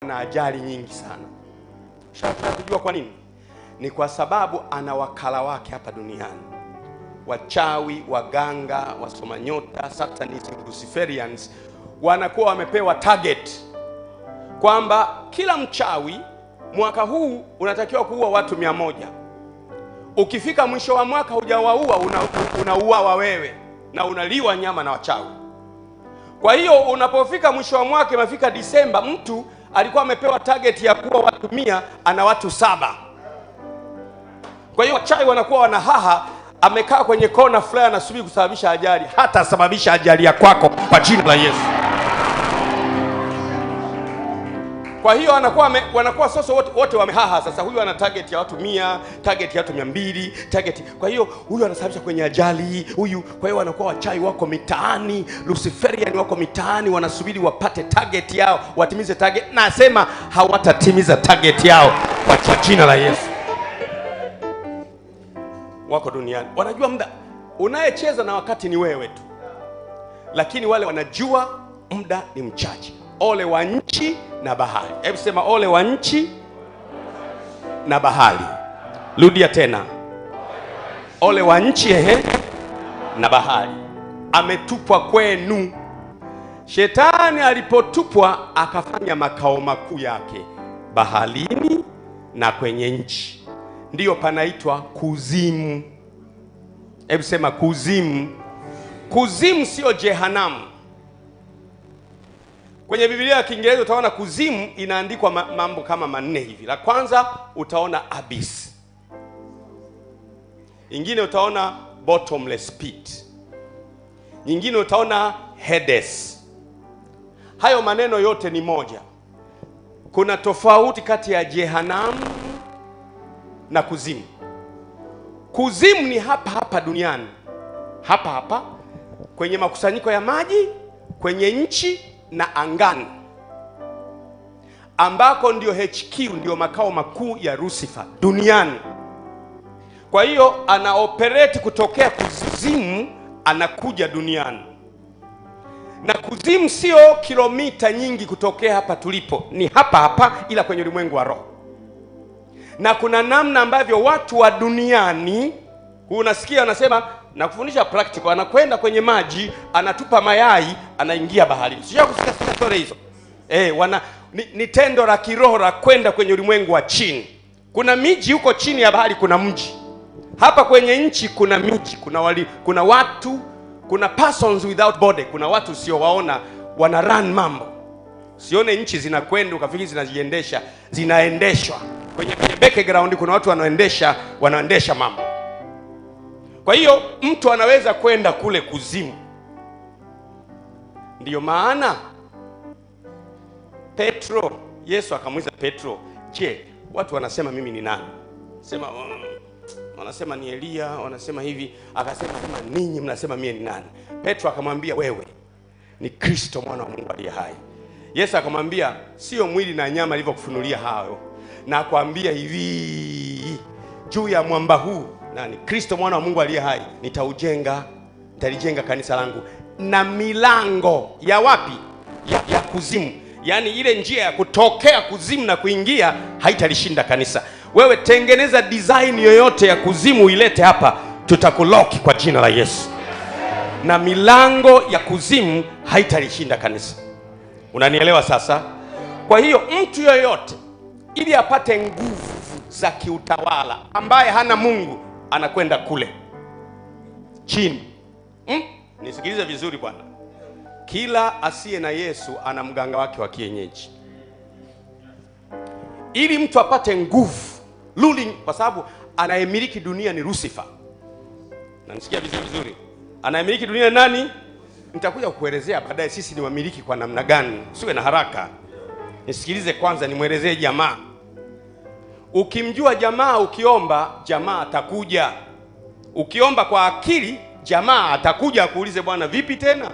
na ajali nyingi sana. Shataka kujua kwa nini? Ni kwa sababu ana wakala wake hapa duniani. Wachawi, waganga, wasoma nyota, Satanists, Luciferians wanakuwa wamepewa target kwamba kila mchawi mwaka huu unatakiwa kuua watu 100. Ukifika mwisho wa mwaka hujawaua, unauawa wewe na unaliwa nyama na wachawi. Kwa hiyo unapofika mwisho wa mwaka, imefika Disemba, mtu alikuwa amepewa target ya kuua watu 100, ana watu 7. Kwa hiyo wachawi wanakuwa wanahaha, amekaa kwenye kona fulani anasubiri kusababisha ajali. Hata sababisha ajali ya kwako kwa jina la Yesu. Kwa hiyo wanakuwa sasa wote wamehaha. Sasa huyu ana target ya watu 100, target ya watu 200, target. Kwa hiyo huyu anasababisha kwenye ajali, huyu. Kwa hiyo wanakuwa wachawi wako mitaani, Luciferian wako mitaani, wanasubiri wapate target yao, watimize target. Nasema hawatatimiza target yao kwa jina la Yesu. Wako duniani. Wanajua muda. Unayecheza na wakati ni wewe tu. Lakini wale wanajua muda ni mchache. Ole wa nchi na bahari. Hebu sema ole wa nchi na bahari. Rudia tena. Ole wa nchi na bahari. Ametupwa kwenu. Shetani alipotupwa akafanya makao makuu yake baharini na kwenye nchi. Ndiyo panaitwa kuzimu. Hebu sema kuzimu. Kuzimu sio jehanamu. Kwenye Biblia ya Kiingereza utaona kuzimu inaandikwa mambo kama manne hivi. La kwanza utaona abyss. Ingine utaona bottomless pit. Nyingine utaona Hades. Hayo maneno yote ni moja. Kuna tofauti kati ya jehanamu na kuzimu. Kuzimu ni hapa hapa duniani. Hapa hapa kwenye makusanyiko ya maji, kwenye nchi na angani, ambako ndio HQ, ndio makao makuu ya Lucifer duniani. Kwa hiyo ana operate kutokea kuzimu, anakuja duniani. Na kuzimu sio kilomita nyingi kutokea hapa tulipo, ni hapa hapa, ila kwenye ulimwengu wa roho. Na kuna namna ambavyo watu wa duniani, unasikia wanasema, na kufundisha practical, anakwenda kwenye maji, anatupa mayai, anaingia baharini. Sio kusikia story hizo. Ni tendo la kiroho la kwenda kwenye ulimwengu wa chini. Kuna miji huko chini ya bahari, kuna mji. Hapa kwenye nchi kuna miji, kuna watu, kuna persons without body, kuna watu usiowaona wana run mambo. Sione nchi zinakwenda ukafikiri zinajiendesha, zinaendeshwa. Kwenye background kuna watu wanaendesha mambo. Kwa hiyo mtu anaweza kwenda kule kuzimu. Ndiyo maana Petro, Yesu akamuuliza Petro, "Je, watu wanasema mimi ni nani?" Sema wanasema ni Elia, wanasema hivi. Akasema, "Ninyi mnasema mimi ni nani?" Petro akamwambia, "Wewe ni Kristo mwana wa Mungu aliye hai." Yesu akamwambia, "Sio mwili na nyama ilivyokufunulia hayo. Na kuambia hivi, juu ya mwamba huu, nani? Kristo mwana wa Mungu aliye hai, nitalijenga kanisa langu, na milango ya wapi? Ya kuzimu." Yaani ile njia ya kutokea kuzimu na kuingia haitalishinda kanisa. Wewe tengeneza design yoyote ya kuzimu ilete hapa, tutakulock kwa jina la Yesu. Na milango ya kuzimu haitalishinda kanisa. Unanielewa sasa? Kwa hiyo mtu yoyote ili apate nguvu za kiutawala ambaye hana Mungu anakwenda kule chini. Nisikilize vizuri bwana. Kila asiye na Yesu ana mganga wake wa kienyeji. Ili mtu apate nguvu ruling, kwa sababu anayemiliki dunia ni Lucifer. Na nisikia vizuri vizuri. Anayemiliki dunia ni nani? Nitakuja kukuelezea baadaye sisi ni wamiliki kwa namna gani. Usiwe na haraka. Nisikilize kwanza nimuelezee jamaa. Ukimjua jamaa, ukiomba jamaa atakuja. Ukiomba kwa akili jamaa atakuja akuulize, "Bwana vipi tena?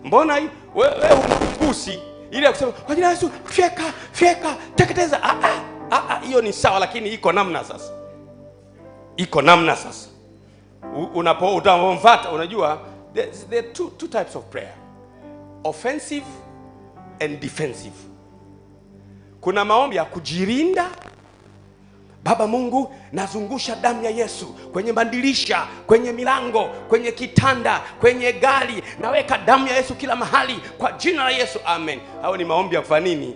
Mbona wewe unamgusi?" Ile ya kusema kwa jina la Yesu fyeka fyeka teketeza. Hiyo ni sawa, lakini iko namna sasa. Iko namna sasa. Unapo utamfuata, unajua there are two types of prayer. Offensive and defensive. Kuna maombi ya kujilinda. Baba Mungu, nazungusha damu ya Yesu kwenye madirisha, kwenye milango, kwenye kitanda, kwenye gari, naweka damu ya Yesu kila mahali kwa jina la Yesu, amen. Hao ni maombi ya kufanya nini?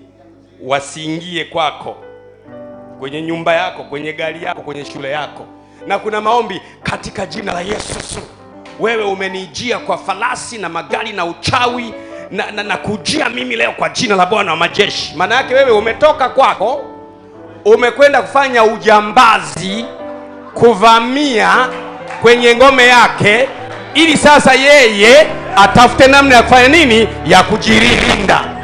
Wasiingie kwako, kwenye nyumba yako, kwenye gari yako, kwenye shule yako. Na kuna maombi katika jina la Yesu, wewe umenijia kwa falasi na magari na uchawi na kujia mimi leo kwa jina la Bwana wa majeshi. Maana yake wewe umetoka kwako, umekwenda kufanya ujambazi, kuvamia kwenye ngome yake, ili sasa yeye atafute namna ya kufanya nini? Ya kujilinda.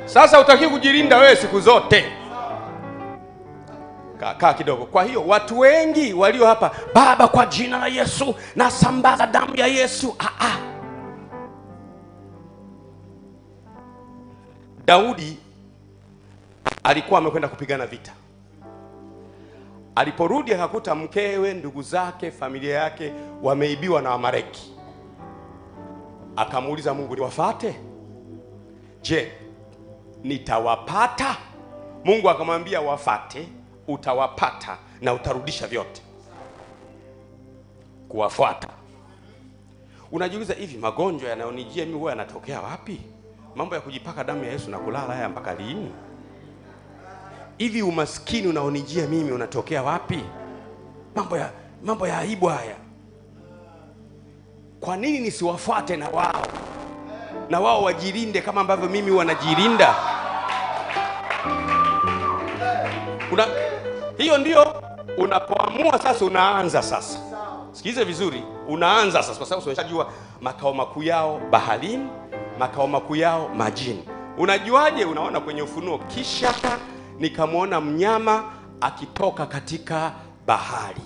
Sasa utaki kujilinda wewe siku zote. Kaa kidogo. Kwa hiyo watu wengi walio hapa, Baba kwa jina la Yesu nasambaza damu ya Yesu. Daudi alikuwa amekwenda kupigana vita. Aliporudi akakuta mkewe, ndugu zake, familia yake wameibiwa na Amaleki. Akamuuliza Mungu, niwafate? Je, nitawapata? Mungu akamwambia wafate, utawapata na utarudisha vyote. Kuwafuata. Unajiuliza, hivi magonjwa yanayonijia mimi huwa yanatokea wapi? Mambo ya kujipaka damu ya Yesu na kulala haya mpaka lini? Hivi umaskini unaonijia mimi unatokea wapi? Mambo ya aibu haya. Kwa nini nisiwafuate na wao? Na wao wajilinde kama ambavyo mimi wanajilinda. Hiyo ndio unapoamua sasa, unaanza sasa. Sikize vizuri, unaanza sasa kwa sababu unashajua makao makuu yao baharini, makao makuu yao majini. Unajuaje? Unaona kwenye Ufunuo, kisha nikamwona mnyama akitoka katika bahari.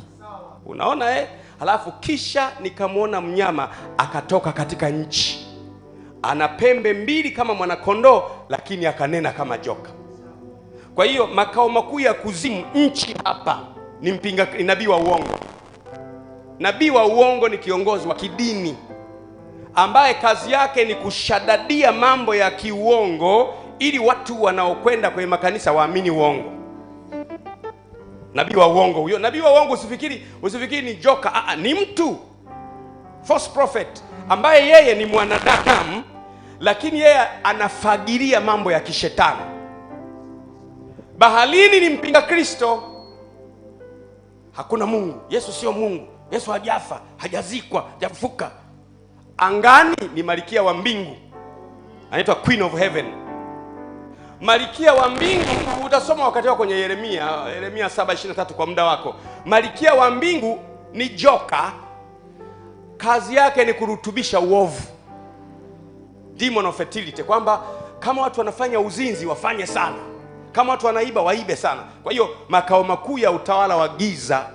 Unaona Halafu kisha nikamwona mnyama akatoka katika nchi. Ana pembe mbili kama mwanakondoo, lakini akanena kama joka. Kwa hiyo makao makuu ya kuzimu nchi hapa ni mpinga, ni nabii wa uongo. Nabii wa uongo ni kiongozi wa kidini ambaye kazi yake ni kushadadia mambo ya kiuongo ili watu wanaokwenda kwenye makanisa waamini uongo. Nabii wa uongo huyo. Nabii wa uongo usifikiri ni joka, ni mtu. False prophet ambaye yeye ni mwanadamu lakini yeye anafagilia mambo ya kishetani. Baharini ni mpinga Kristo. Hakuna Mungu. Yesu sio Mungu. Yesu hajafa, hajazikwa, hajafufuka. Angani ni malkia wa mbingu. Anaitwa Queen of Heaven. Malkia wa mbingu utasoma wakati wako kwenye Yeremia 7:23 kwa muda wako. Malkia wa mbingu ni joka. Kazi yake ni kurutubisha uovu. Demon of fertility, kwamba kama watu wanafanya uzinzi wafanye sana. Kama watu wanaiba waibe sana. Kwa hiyo makao makuu ya utawala wa giza,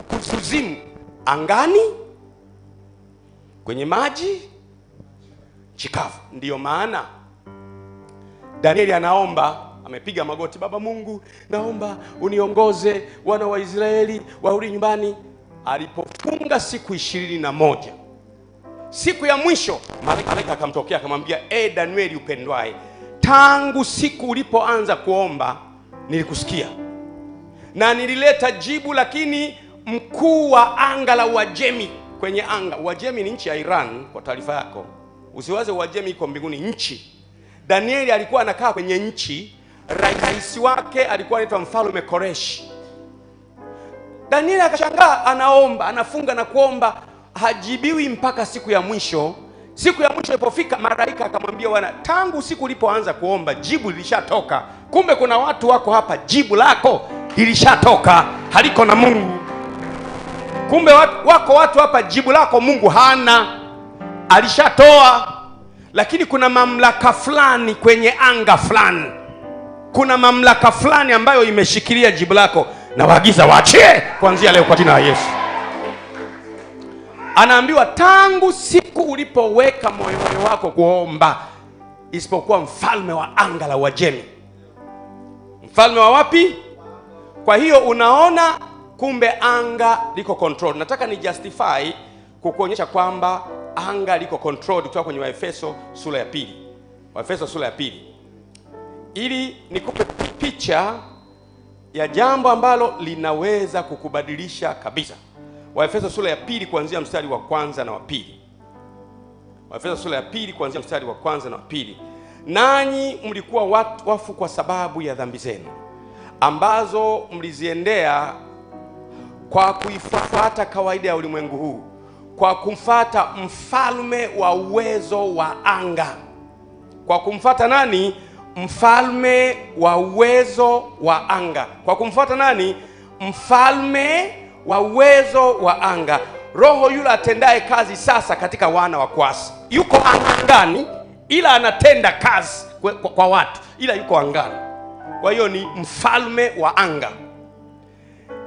kuzimu, angani, kwenye maji, chikavu. Ndiyo maana Danieli anaomba, amepiga magoti, Baba Mungu, naomba uniongoze wana wa Israeli warudi nyumbani. Alipofunga siku 21, siku ya mwisho malaika akamtokea akamwambia, Danieli upendwaye, tangu siku ulipoanza kuomba nilikusikia na nilileta jibu, lakini mkuu wa anga la Uajemi, kwenye anga, Uajemi ni nchi ya Iran kwa taarifa yako, usiwaze Uajemi iko mbinguni, nchi. Danieli alikuwa anakaa kwenye nchi, rais wake alikuwa anaitwa Mfalme Koreshi. Danieli akashangaa, anaomba, anafunga na kuomba, hajibiwi mpaka siku ya mwisho. Siku ya mwisho ilipofika, malaika akamwambia, wana, tangu siku ulipoanza kuomba jibu lilishatoka. Kumbe kuna watu wako hapa, jibu lako lilishatoka, haliko na Mungu. Kumbe wako watu hapa, jibu lako Mungu hana, alishatoa. Lakini kuna mamlaka fulani kwenye anga fulani, kuna mamlaka fulani ambayo imeshikilia jibu lako, na waagiza waachie kuanzia leo kwa jina la Yesu. Anaambiwa tangu siku ulipoweka moyo wako kuomba, isipokuwa mfalme wa anga la Uajemi. Mfalme wa wapi? Kwa hiyo unaona kumbe anga liko controlled. Nataka ni justify kukuonyesha kwamba anga liko controlled kutoka kwenye Waefeso sura ya 2. Waefeso sura ya 2. Ili nikupe picha ya jambo ambalo linaweza kukubadilisha kabisa. Waefeso sura ya 2 kuanzia mstari wa 1 na wa 2. Waefeso sura ya 2 kuanzia mstari wa 1 na wa 2. Nanyi mlikuwa wafu kwa sababu ya dhambi zenu, ambazo mliziendea kwa kuifuata kawaida ya ulimwengu huu, kwa kumfuata mfalme wa uwezo wa anga. Kwa kumfuata nani? Mfalme wa uwezo wa anga. Kwa kumfuata nani? Mfalme wa uwezo wa anga, roho yule atendaye kazi sasa katika wana wa kuasi. Yuko angani ila anatenda kazi kwa watu, ila yuko angani. Kwa hiyo ni mfalme wa anga.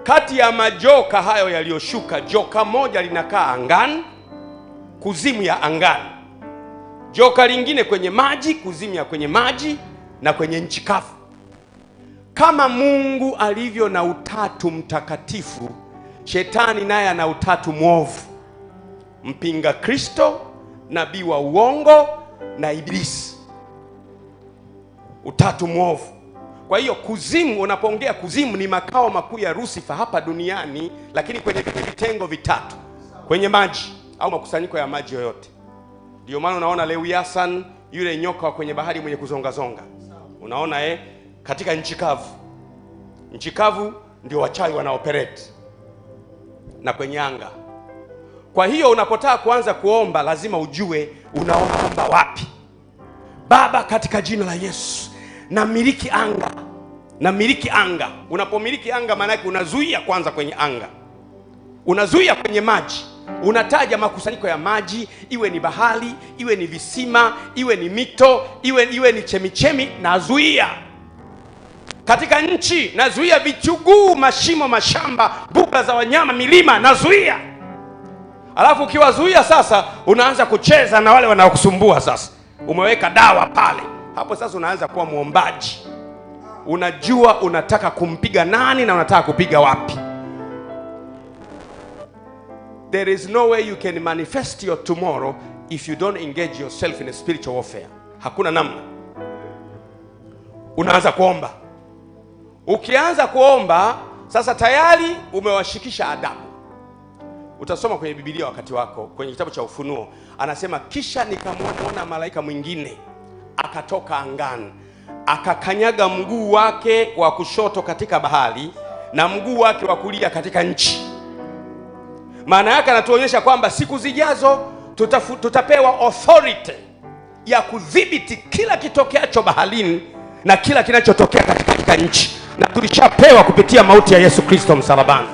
Kati ya majoka hayo yaliyoshuka, joka moja linakaa angani, kuzimu ya angani. Joka lingine kwenye maji, kuzimu ya kwenye maji, na kwenye nchi kavu. Kama Mungu alivyo na utatu mtakatifu, shetani naye ana utatu mwovu. Mpinga Kristo, nabii wa uongo na Ibilisi. Utatu mwovu. Kwa hiyo kuzimu, unapoongea kuzimu ni makao makuu ya Lucifer hapa duniani, lakini kwenye vitengo vitatu. Kwenye maji au makusanyiko ya maji yoyote. Ndio maana unaona Lewiasan, yule nyoka wa kwenye bahari mwenye kuzonga zonga. Unaona katika nchi kavu. Nchi kavu ndio wachawi wanaoperate. Na kwenye anga. Kwa hiyo unapotaka kuanza kuomba lazima ujue unaomba wapi. Baba, katika jina la Yesu, namiliki anga. Namiliki anga. Unapomiliki anga maana yake unazuia kwanza kwenye anga. Unazuia kwenye maji. Unataja makusanyiko ya maji, iwe ni bahari, iwe ni visima, iwe ni mito, iwe ni chemichemi, nazuia. Katika nchi nazuia vichuguu, mashimo, mashamba, mbuga za wanyama, milima, nazuia. Alafu ukiwazuia sasa unaanza kucheza na wale wanaokusumbua sasa. Umeweka dawa pale. Hapo sasa unaanza kuwa muombaji. Unajua unataka kumpiga nani na unataka kupiga wapi. There is no way you can manifest your tomorrow if you don't engage yourself in a spiritual warfare. Hakuna namna. Unaanza kuomba. Ukianza kuomba, sasa tayari umewashikisha adabu. Utasoma kwenye Biblia wakati wako, kwenye kitabu cha Ufunuo, anasema kisha nikamwona malaika mwingine akatoka angani, akakanyaga mguu wake wa kushoto katika bahari na mguu wake wa kulia katika nchi. Maana yake anatuonyesha kwamba siku zijazo tutapewa authority ya kudhibiti kila kitokeacho baharini na kila kinachotokea katika nchi. Na tulishapewa kupitia mauti ya Yesu Kristo msalabani.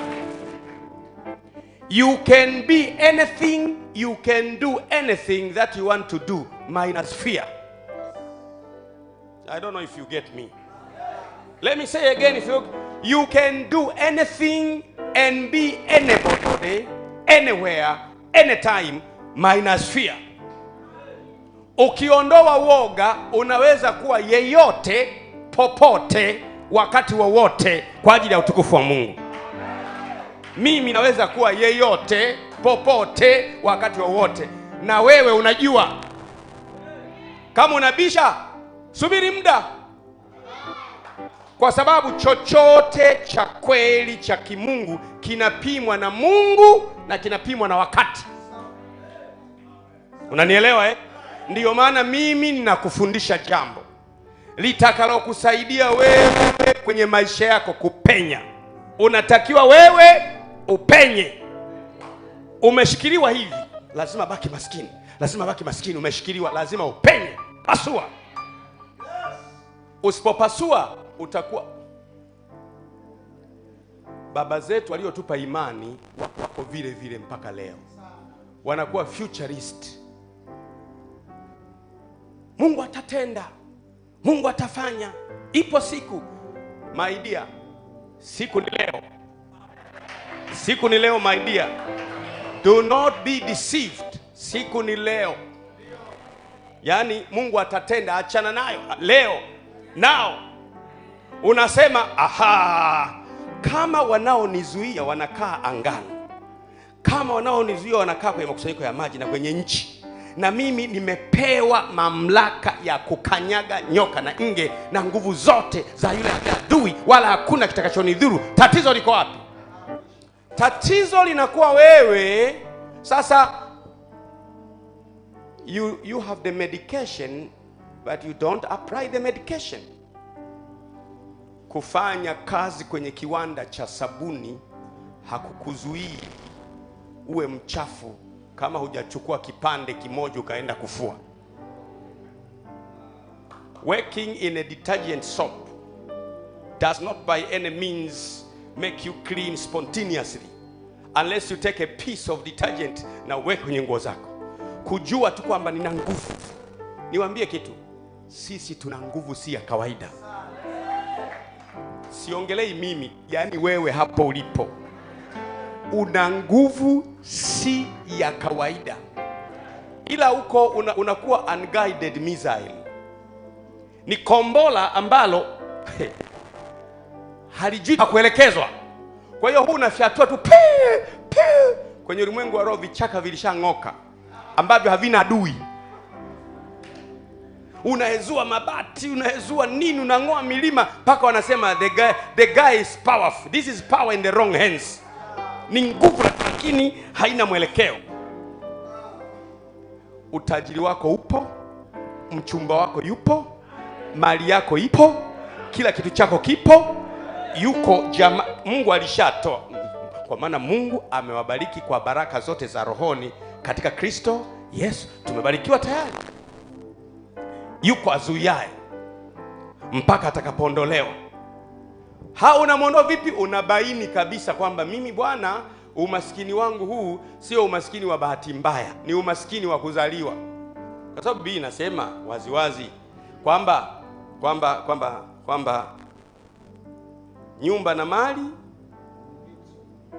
You can be anything, you can do anything that you want to do minus fear. I don't know if you get me. Let me say again, if you can do anything and be anybody, anywhere, anytime, minus fear. Ukiondoa woga, unaweza kuwa yeyote, popote, wakati wowote, kwa ajili ya utukufu wa Mungu. Mimi naweza kuwa yeyote, popote, wakati wowote. Na wewe unajua. Kama unabisha, subiri muda. Kwa sababu chochote cha kweli cha kimungu kinapimwa na Mungu na kinapimwa na wakati. Unanielewa eh? Ndiyo maana mimi ninakufundisha jambo litakalokusaidia wewe kwenye maisha yako kupenya. Unatakiwa wewe upenye. Umeshikiliwa hivi, lazima baki maskini. Lazima baki maskini, umeshikiliwa, lazima upenye. Pasua. Usipopasua utakuwa. Baba zetu waliotupa imani wako vile vile mpaka leo. Wanakuwa futurist. Mungu atatenda. Mungu atafanya. Ipo siku. My dear, siku ni leo. Siku ni leo, my dear. Do not be deceived. Siku ni leo. Yaani Mungu atatenda, achana nayo leo. Now unasema aha, kama wanaonizuia wanakaa angani, kama wanaonizuia wanakaa kwenye makusanyiko ya maji na kwenye nchi, Na mimi nimepewa mamlaka ya kukanyaga nyoka na nge na nguvu zote za yule adui, wala hakuna kitakachonidhuru. Tatizo liko wapi? Tatizo linakuwa wewe sasa, you have the medication but you don't apply the medication. Kufanya kazi kwenye kiwanda cha sabuni hakukuzuii uwe mchafu kama hujachukua kipande kimoja ukaenda kufua. Working in a detergent soap does not by any means make you clean spontaneously unless you take a piece of detergent na uweke kwenye nguo zako. Kujua tu kwamba nina nguvu. Niwaambie kitu, sisi tuna nguvu si ya kawaida. Siongelei mimi, yani wewe hapo ulipo una nguvu si ya kawaida. Ila uko unakuwa unguided missile. Ni kombola ambalo halijui kuelekezwa. Kwa hiyo huu unafyatua tu pe pe. Kwenye ulimwengu wa roho vichaka vilishang'oka ambavyo havina adui. Unahezua mabati, unahezua nini, unang'oa milima mpaka wanasema the guy is powerful. This is power in the wrong hands. Ni nguvu lakini haina mwelekeo. Utajiri wako upo, mchumba wako yupo, mali yako ipo, kila kitu chako kipo, yuko jama, Mungu alishatoa. Kwa maana Mungu amewabariki kwa baraka zote za rohoni katika Kristo Yesu. Tumebarikiwa tayari. Yuko azuiaye mpaka atakapoondolewa. Unamuondoa vipi? Unabaini kabisa kwamba mimi Bwana, umaskini wangu huu sio umaskini wa bahati mbaya, ni umaskini wa kuzaliwa. Kwa sababu Biblia inasema waziwazi kwamba kwamba kwamba kwamba nyumba na mali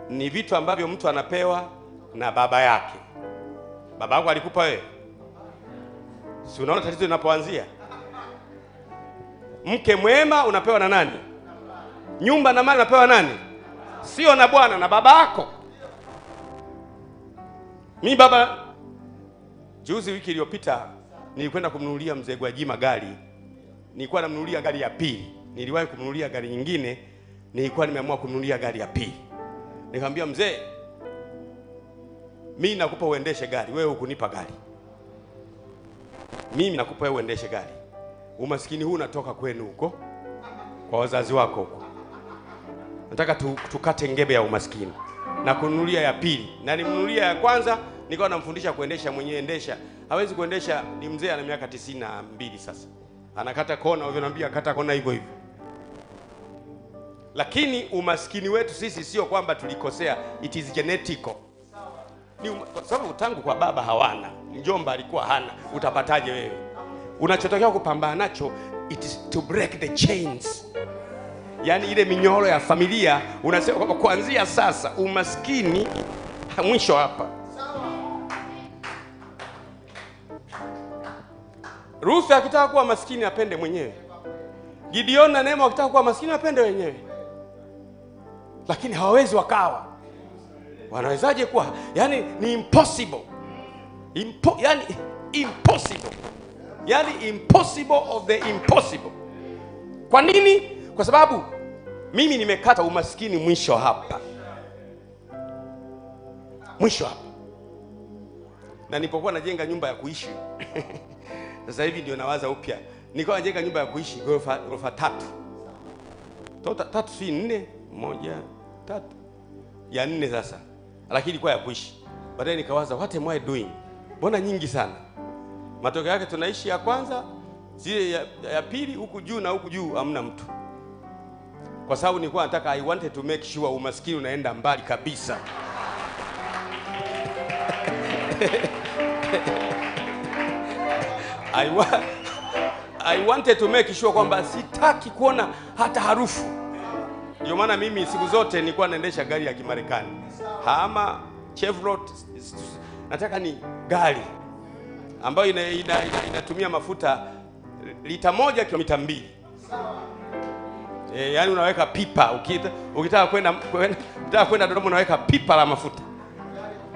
ni vitu ambavyo mtu anapewa na baba yake. Baba yako alikupa wewe? Si unaona tatizo linapoanzia? Mke mwema unapewa na nani? Nyumba na mali unapewa nani? Sio na bwana, na baba yako. Mimi baba, juzi wiki iliyopita nilikwenda kumnunulia mzee Gwajima gari. Nilikuwa namnunulia gari ya pili. Niliwahi kumnunulia gari nyingine, nilikuwa nimeamua kumnunulia gari ya pili. Nikamwambia mzee, mimi nakupa uendeshe gari, wewe hukunipa gari. Mimi nakupa wewe uendeshe gari. Umaskini huu unatoka kwenu huko, kwa wazazi wako huko. Nataka tukate ngebe ya umaskini. Na kununulia ya pili. Na nimnunulia ya kwanza, nikawa namfundisha kuendesha mwenyewe, endesha. Hawezi kuendesha, ni mzee ana miaka 92 sasa. Anakata kona, unaniambia kata kona hivyo hivyo. Lakini umaskini wetu sisi sio kwamba tulikosea, it is genetical. Ni kwa sababu tangu kwa baba hawana, mjomba alikuwa hana, utapataje wewe? Unachotakiwa kupambana nacho, it is to break the chains. Yaani ile minyoro ya familia, unasema kwamba kuanzia sasa umaskini mwisho hapa. Ruth akitaka kuwa maskini apende mwenyewe. Gideon na Neema wakitaka kuwa maskini apende wenyewe. Lakini hawawezi wakawa. Wanawezaje kuwa? Yaani ni impossible. Yaani impossible. Yaani impossible of the impossible. Kwa nini? Kwa sababu mimi nimekata umaskini mwisho hapa. Mwisho hapa. Na nilipokuwa najenga nyumba ya kuishi. Sasa hivi ndio nawaza upya. Nilikuwa najenga nyumba ya kuishi ghorofa tatu. Tatu si nne, moja, tatu. Ya nne sasa. Lakini ilikuwa ya kuishi. Baadaye nikawaza, what am I doing? Mbona nyingi sana? Matokeo yake tunaishi ya kwanza, zile ya pili huku juu na huku juu hamna mtu. Kwa sababu nilikuwa nataka, I wanted to make sure umaskini unaenda mbali kabisa. I wanted to make sure kwamba sitaki kuona hata harufu. Ndio maana mimi siku zote nilikuwa naendesha gari ya Kimarekani. Hama Chevrolet, nataka ni gari ambayo inatumia mafuta lita 1 kilomita 2. Yaani unaweka pipa, ukitaka kwenda Dodoma unaweka pipa la mafuta.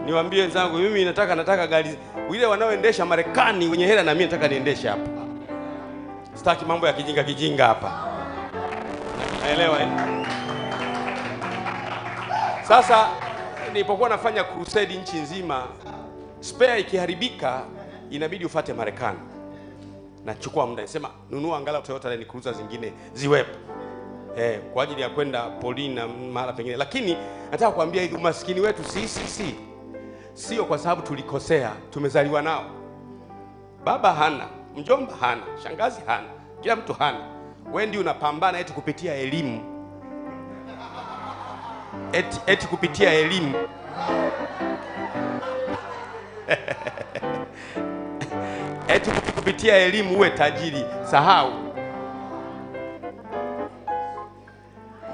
Niwaambie wenzangu, mimi nataka gari ile wanaoendesha Marekani wenye hela, na mimi nataka niendeshe hapa. Sitaki mambo ya kijinga kijinga hapa. Naelewa eh? Sasa nilipokuwa nafanya crusade nchi nzima, spare ikiharibika inabidi ufate Marekani. Nachukua muda, nisema nunua angalau Toyota Land Cruiser zingine ziwepo. Kwa ajili ya kwenda polini na mahala pengine. Lakini nataka kuambia hivi, umaskini wetu sisi sio kwa sababu tulikosea, tumezaliwa nao. Baba hana, mjomba hana, shangazi hana, kila mtu hana. Wewe ndio unapambana eti kupitia elimu. Eti kupitia elimu. Eti kupitia elimu uwe tajiri. Sahau.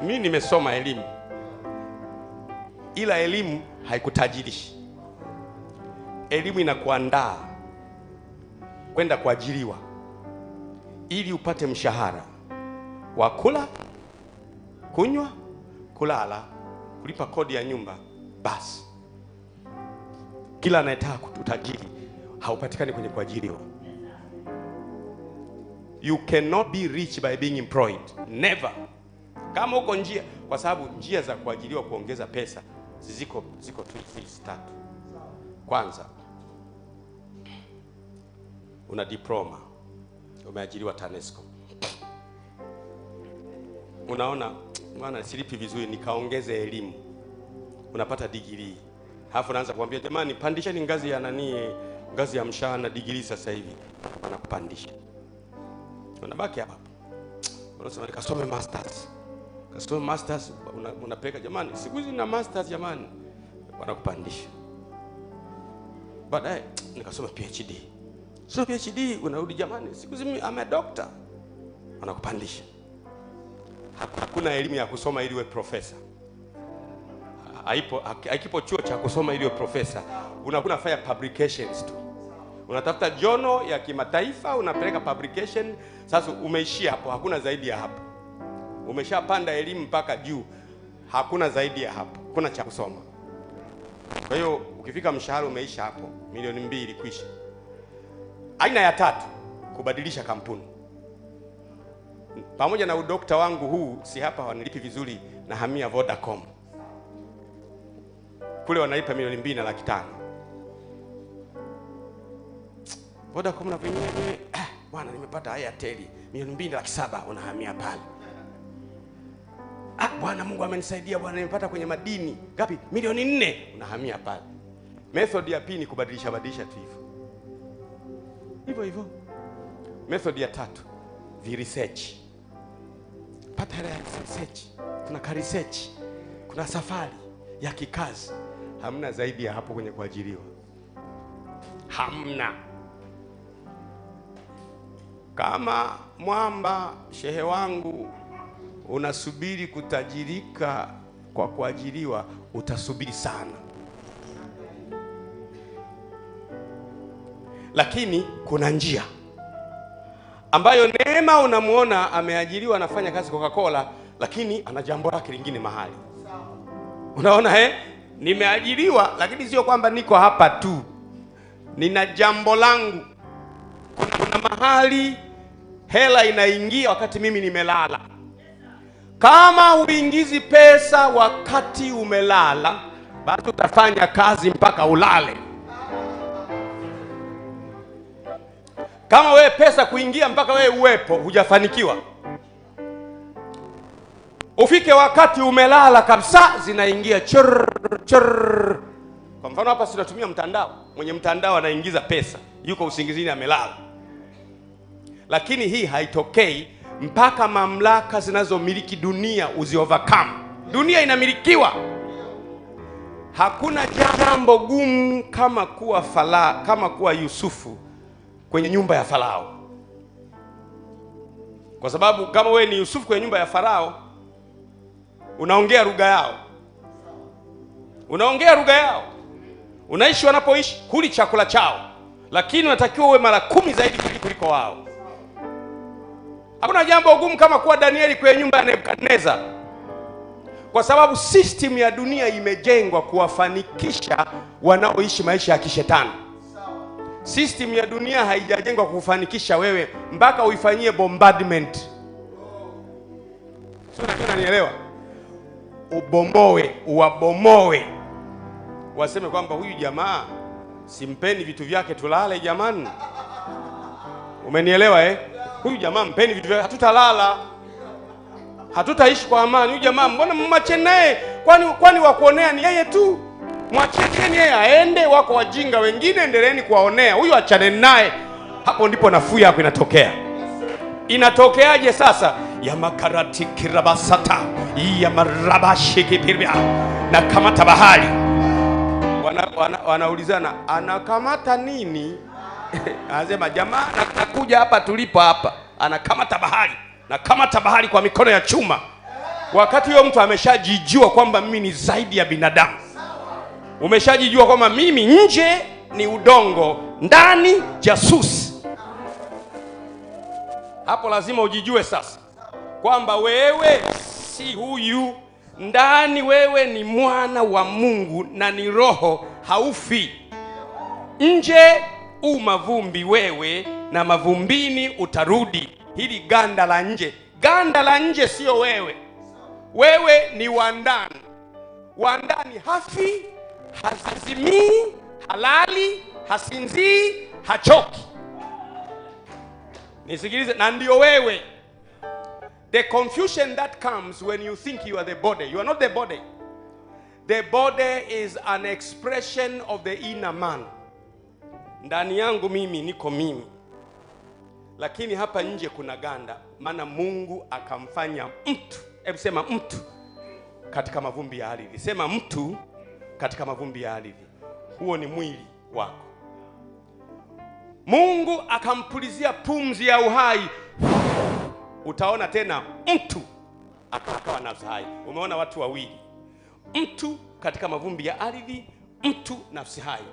Mimi nimesoma elimu. Ila elimu haikutajirishi. Elimu inakuandaa kwenda kuajiriwa ili upate mshahara wa kula, kunywa, kulala, kulipa kodi ya nyumba. Basi kila anayetaka utajiri haupatikani kwenye kuajiriwa. You cannot be rich by being employed. Never. Kama uko njia, kwa sababu njia za kuajiriwa kuongeza pesa ziko tu hizi tatu. Kwanza, una diploma, umeajiriwa TANESCO. Unaona, bwana silipi vizuri, nikaongeze elimu. Unapata degree. Halafu unaanza kuambia jamani, pandisheni ngazi ya nani, ngazi ya mshahara na degree sasa hivi. Wanakupandisha. Unabaki hapa. Unasema nikasome masters. Kasome masters, unapeleka jamani, siku hizi na masters jamani. Wanakupandisha. Baadaye nikasoma PhD. Sio PhD, unarudi jamani, siku hizi I'm a doctor. Wanakupandisha. Hakuna elimu ya kusoma ili uwe professor. Haipo chuo cha kusoma ili uwe professor. Unakuna fanya publications tu. Unatafuta jono ya kimataifa, unapeleka publication. Sasa umeishia hapo, hakuna zaidi ya hapo. Umeshapanda elimu mpaka juu, hakuna zaidi ya hapo. Kuna cha kusoma. Kwa hiyo ukifika mshahara umeisha hapo, 2,000,000 kwisha. Aina ya tatu, kubadilisha kampuni. Pamoja na udokta wangu huu, si hapa wanilipi vizuri, na hamia Vodacom. Kule wanalipa 2,500,000. Vodacom na wenyewe, bwana nimepata Airtel 2,700,000, unahamia pale. Bwana Mungu amenisaidia bwana, nimepata kwenye madini ngapi? 4,000,000, unahamia pale. Method ya pili ni kubadilisha badilisha tu hivyo. Hivyo hivyo. Method ya tatu, vi research. Pata hela ya research. Kuna ka research, kuna safari ya kikazi. Hamna zaidi ya hapo kwenye kuajiriwa. Hamna. Kama mwamba shehe wangu unasubiri kutajirika kwa kuajiriwa, utasubiri sana. Lakini kuna njia ambayo Neema unamuona ameajiriwa anafanya kazi Coca-Cola, lakini ana jambo lake lingine mahali. Unaona Nimeajiriwa lakini sio kwamba niko hapa tu. Nina jambo langu. Kuna mahali hela inaingia wakati mimi nimelala. Kama huingizi pesa wakati umelala, basi utafanya kazi mpaka ulale. Kama wewe pesa kuingia mpaka wewe uwepo, hujafanikiwa. Ufike wakati umelala kabisa, zinaingia chur chur. Kwa mfano hapa tunatumia mtandao. Mwenye mtandao anaingiza pesa, yuko usingizini amelala. Lakini hii haitokei mpaka mamlaka zinazomiliki dunia uzi overcome. Dunia inamilikiwa. Hakuna jambo gumu kama kuwa kama kuwa Yusufu kwenye nyumba ya Farao. Kwa sababu kama wewe ni Yusufu kwenye nyumba ya Farao, unaongea lugha yao. Unaongea lugha yao. Unaishi wanapoishi, huli chakula chao. Lakini unatakiwa uwe mara 10 zaidi kuliko wao. Hakuna jambo gumu kama kuwa Danieli kwenye nyumba ya Nebukadneza. Kwa sababu system ya dunia imejengwa kuwafanikisha wanaoishi maisha ya kishetani. System ya dunia haijajengwa kukufanikisha wewe mpaka uifanyie bombardment. Sio, unanielewa? Ubomoe, uwabomoe. Waseme kwamba huyu jamaa simpeni vitu vyake tulale jamani. Umenielewa eh? Huyu jamaa mpeni vitu vyake, hatutalala. Hatutaishi kwa amani. Huyu jamaa mbona mmache naye? Kwani wakuonea ni yeye tu? Mwacheni yeye aende, wako wajinga wengine, endeleeni kuwaonea. Huyu achane naye. Hapo ndipo nafuu yako inatokea. Inatokeaje sasa? Ya makarati kirabasata, ya marabashiki pirbia. Na kamata bahari. Wanaulizana anakamata nini? Anasema jamaa anakuja hapa tulipo hapa, anakamata bahari. Nakamata bahari kwa mikono ya chuma. Wakati huyo mtu ameshajijua kwamba mimi ni zaidi ya binadamu. Umeshajijua kwamba mimi nje ni udongo, ndani jasusi. Hapo lazima ujijue sasa kwamba wewe si huyu, ndani wewe ni mwana wa Mungu na ni roho, haufi. Nje u mavumbi wewe, na mavumbini utarudi. Hili ganda la nje, ganda la nje sio wewe. Wewe ni wa ndani. Wa ndani hafi, hazimii, halali, hasinzii, hachoki. Nisikilize, na ndio wewe. The confusion that comes when you think you are the body. You are not the body. The body is an expression of the inner man. Ndani yangu mimi niko mimi. Lakini hapa nje kuna ganda, maana Mungu akamfanya mtu. Hebu sema mtu katika mavumbi ya ardhi. Sema mtu katika mavumbi ya ardhi. Huo ni mwili wako. Mungu akampulizia pumzi ya uhai. Utaona tena mtu akawa nafsi hai. Umeona watu wawili. Mtu katika mavumbi ya ardhi, mtu nafsi hai.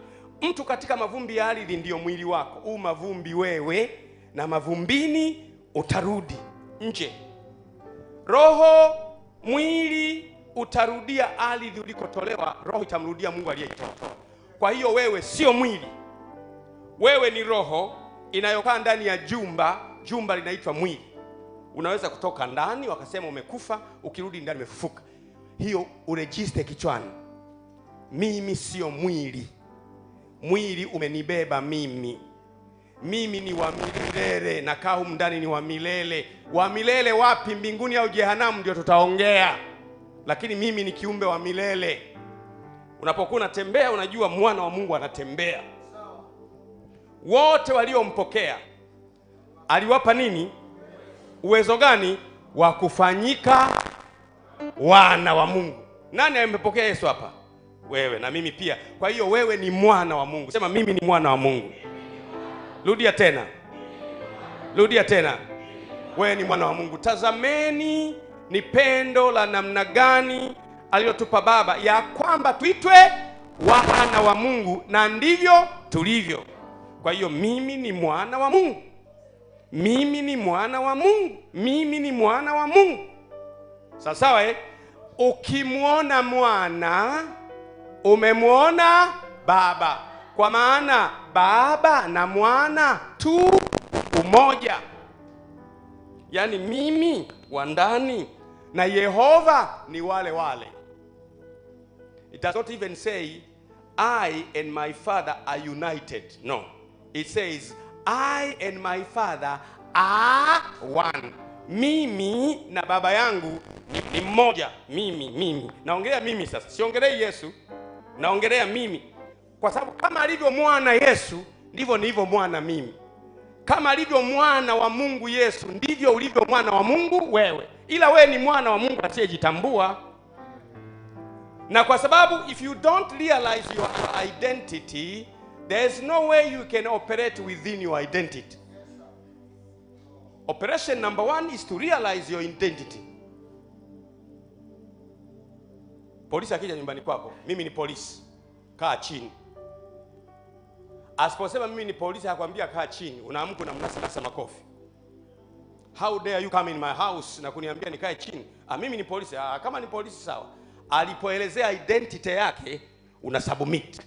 Mtu katika mavumbi ya ardhi ndiyo mwili wako. U mavumbi wewe, na mavumbini utarudi nje. Roho, mwili utarudia ardhi ulikotolewa, roho itamrudia Mungu aliyeitoa. Kwa hiyo wewe sio mwili. Wewe ni roho inayokaa ndani ya jumba, jumba linaitwa mwili. Unaweza kutoka ndani wakasema umekufa, ukirudi ndani umefufuka. Hiyo uregister kichwani. Mimi sio mwili. Mwili umenibeba mimi. Mimi ni wa milele, na kaa humu ndani ni wa milele. Wa milele wapi? Mbinguni au jehanamu? Ndio tutaongea. Lakini mimi ni kiumbe wa milele. Unapokuwa unatembea unajua mwana wa Mungu anatembea. Wote waliompokea aliwapa nini? Uwezo gani? Wa kufanyika wana wa Mungu. Nani amempokea Yesu hapa? Wewe na mimi pia. Kwa hiyo wewe ni mwana wa Mungu. Sema mimi ni mwana wa Mungu. Rudia tena. Rudia tena. Wewe ni mwana wa Mungu. Tazameni ni pendo la namna gani aliyotupa Baba, ya kwamba tuitwe wana wa Mungu, na ndivyo tulivyo. Kwa hiyo mimi ni mwana wa Mungu. Mimi ni mwana wa Mungu. Mimi ni mwana wa Mungu. Sawa sawa eh? Ukimuona mwana umemuona Baba. Kwa maana Baba na Mwana tu umoja. Yaani mimi wa ndani na Yehova ni wale wale. It does not even say I and my Father are united. No. It says I and my Father are one. Mimi na Baba yangu ni mmoja. Mimi. Naongelea mimi sasa. Siongelei Yesu. Naongelea mimi. Kwa sababu kama alivyo mwana Yesu, ndivyo nilivyo mwana mimi. Kama alivyo mwana wa Mungu Yesu, ndivyo ulivyo mwana wa Mungu wewe. Ila wewe ni mwana wa Mungu asiyejitambua. Na kwa sababu if you don't realize your identity, there is no way you can operate within your identity. Operation number one is to realize your identity. Polisi akija nyumbani kwako, mimi ni polisi, kaa chini. Asiposema mimi ni polisi, hakwambia kaa chini, unaamka unamnasa makofi. How dare you come in my house na kuniambia nikae chini? Mimi ni polisi. Kama ni polisi sawa. Alipoelezea identity yake, una submit.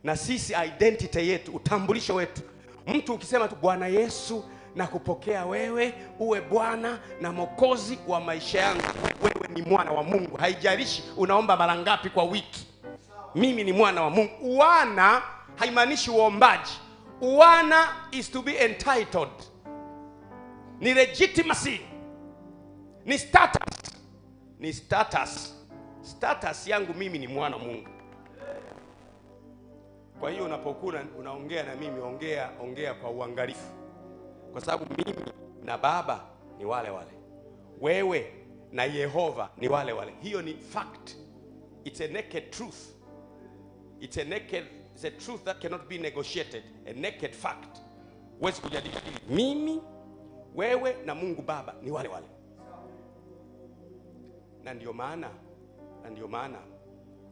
Na sisi identity yetu, utambulisho wetu, mtu ukisema tu Bwana Yesu na kupokea wewe uwe Bwana na Mwokozi wa maisha yangu, wewe ni mwana wa Mungu. Haijalishi unaomba mara ngapi kwa wiki, mimi ni mwana wa Mungu. Uwana haimaanishi uombaji. Uwana is to be entitled. Ni legitimacy, ni status, ni status. Status yangu mimi ni mwana wa Mungu. Kwa hiyo unapokuwa unaongea na mimi, ongea kwa uangalifu, kwa sababu mimi na Baba ni wale wale, wewe na Yehova ni wale wale. Hiyo ni fact. It's a naked truth. It's a truth that cannot be negotiated. A naked fact. Huwezi kujadili. Mimi, wewe na Mungu Baba ni wale wale. Na ndio maana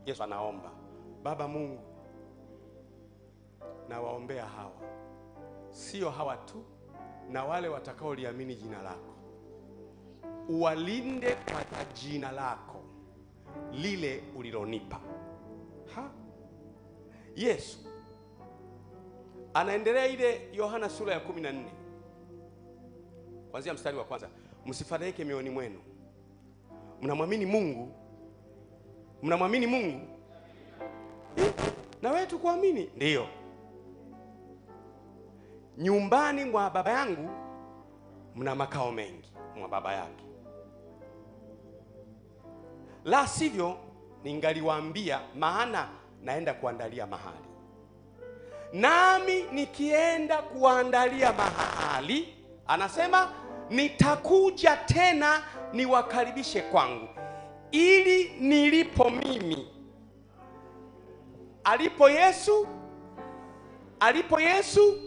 Yesu anaomba, Baba Mungu, na waombea hawa, sio hawa tu, na wale watakaoliamini jina lako, uwalinde kwa jina lako lile ulilonipa. Ha? Yesu anaendelea ile Yohana sura ya 14 kuanzia mstari wa kwanza. Msifadhaike mioyoni mwenu, mnamwamini Mungu, mnamwamini Mungu na wewe tukuamini. Ndiyo, nyumbani mwa Baba yangu mna makao mengi, mwa Baba yake. La sivyo ningaliwaambia, maana naenda kuandalia mahali. Nami nikienda kuandalia mahali, anasema nitakuja tena niwakaribishe kwangu, ili nilipo mimi, alipo Yesu, alipo Yesu,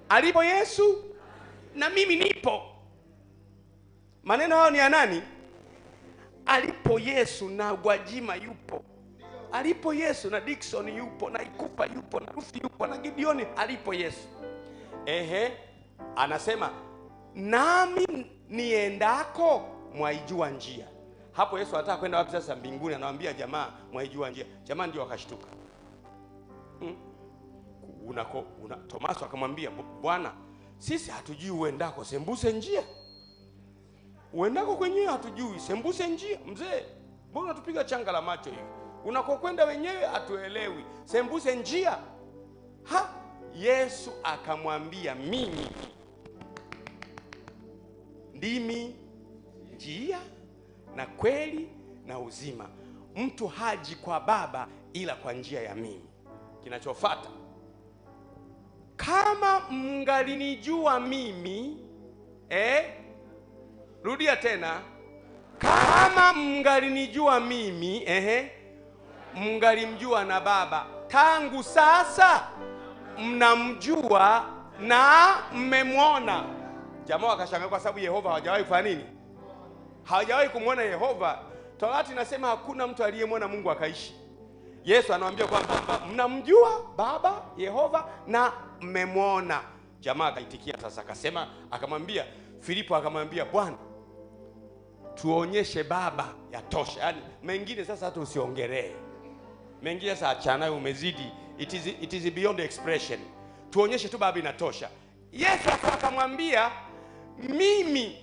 alipo Yesu, na mimi nipo. Maneno hayo ni ya nani? Alipo Yesu na Gwajima yupo, alipo Yesu na Dickson yupo, na Ikupa yupo, na Ruth yupo, na Gideoni, alipo Yesu. Ehe, anasema nami niendako mwaijua njia. Hapo Yesu anataka kwenda wapi sasa? Mbinguni. Anawaambia jamaa mwaijua njia. Jamaa ndio wakashtuka. Tomaso akamwambia, Bwana, sisi hatujui uendako, sembuse njia. Uendako kwenyewe hatujui, sembuse njia. Mzee, mbona unatupiga changa la macho hivi? Unakokwenda wenyewe hatuelewi, sembuse njia. Ha, Yesu akamwambia, mimi ndimi njia na kweli na uzima. Mtu haji kwa Baba ila kwa njia ya mimi. Kinachofuata, kama mngalinijua mimi, rudia tena, kama mngalinijua mimi, mngalimjua na Baba. Tangu sasa mnamjua na mmemwona. Jamaa wakashangaa kwa sababu Yehova hawajawahi kufanya nini? Hawajawahi kumwona Yehova. Torati inasema hakuna mtu aliyemwona Mungu akaishi. Yesu anawaambia kwamba mnamjua Baba Yehova na mmemwona. Jamaa akaitikia sasa, akasema, akamwambia Filipo, akamwambia Bwana, tuonyeshe Baba, yatosha. Yaani mengine sasa hata usiongelee. Mengine sasa achana, umezidi. It is beyond expression. Tuonyeshe tu Baba, inatosha. Yesu akamwambia, mimi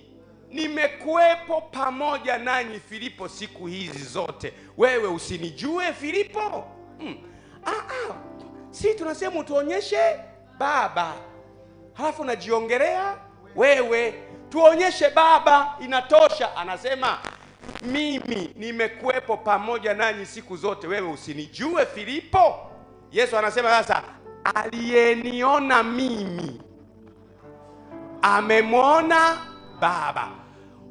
nimekuwepo pamoja nanyi Filipo siku hizi zote, wewe usinijue Filipo? Si tunasema tuonyeshe Baba, halafu unajiongelea wewe. Tuonyeshe Baba, inatosha. Anasema mimi nimekuwepo pamoja nanyi siku zote, wewe usinijue Filipo? Yesu anasema sasa, aliyeniona mimi amemwona Baba.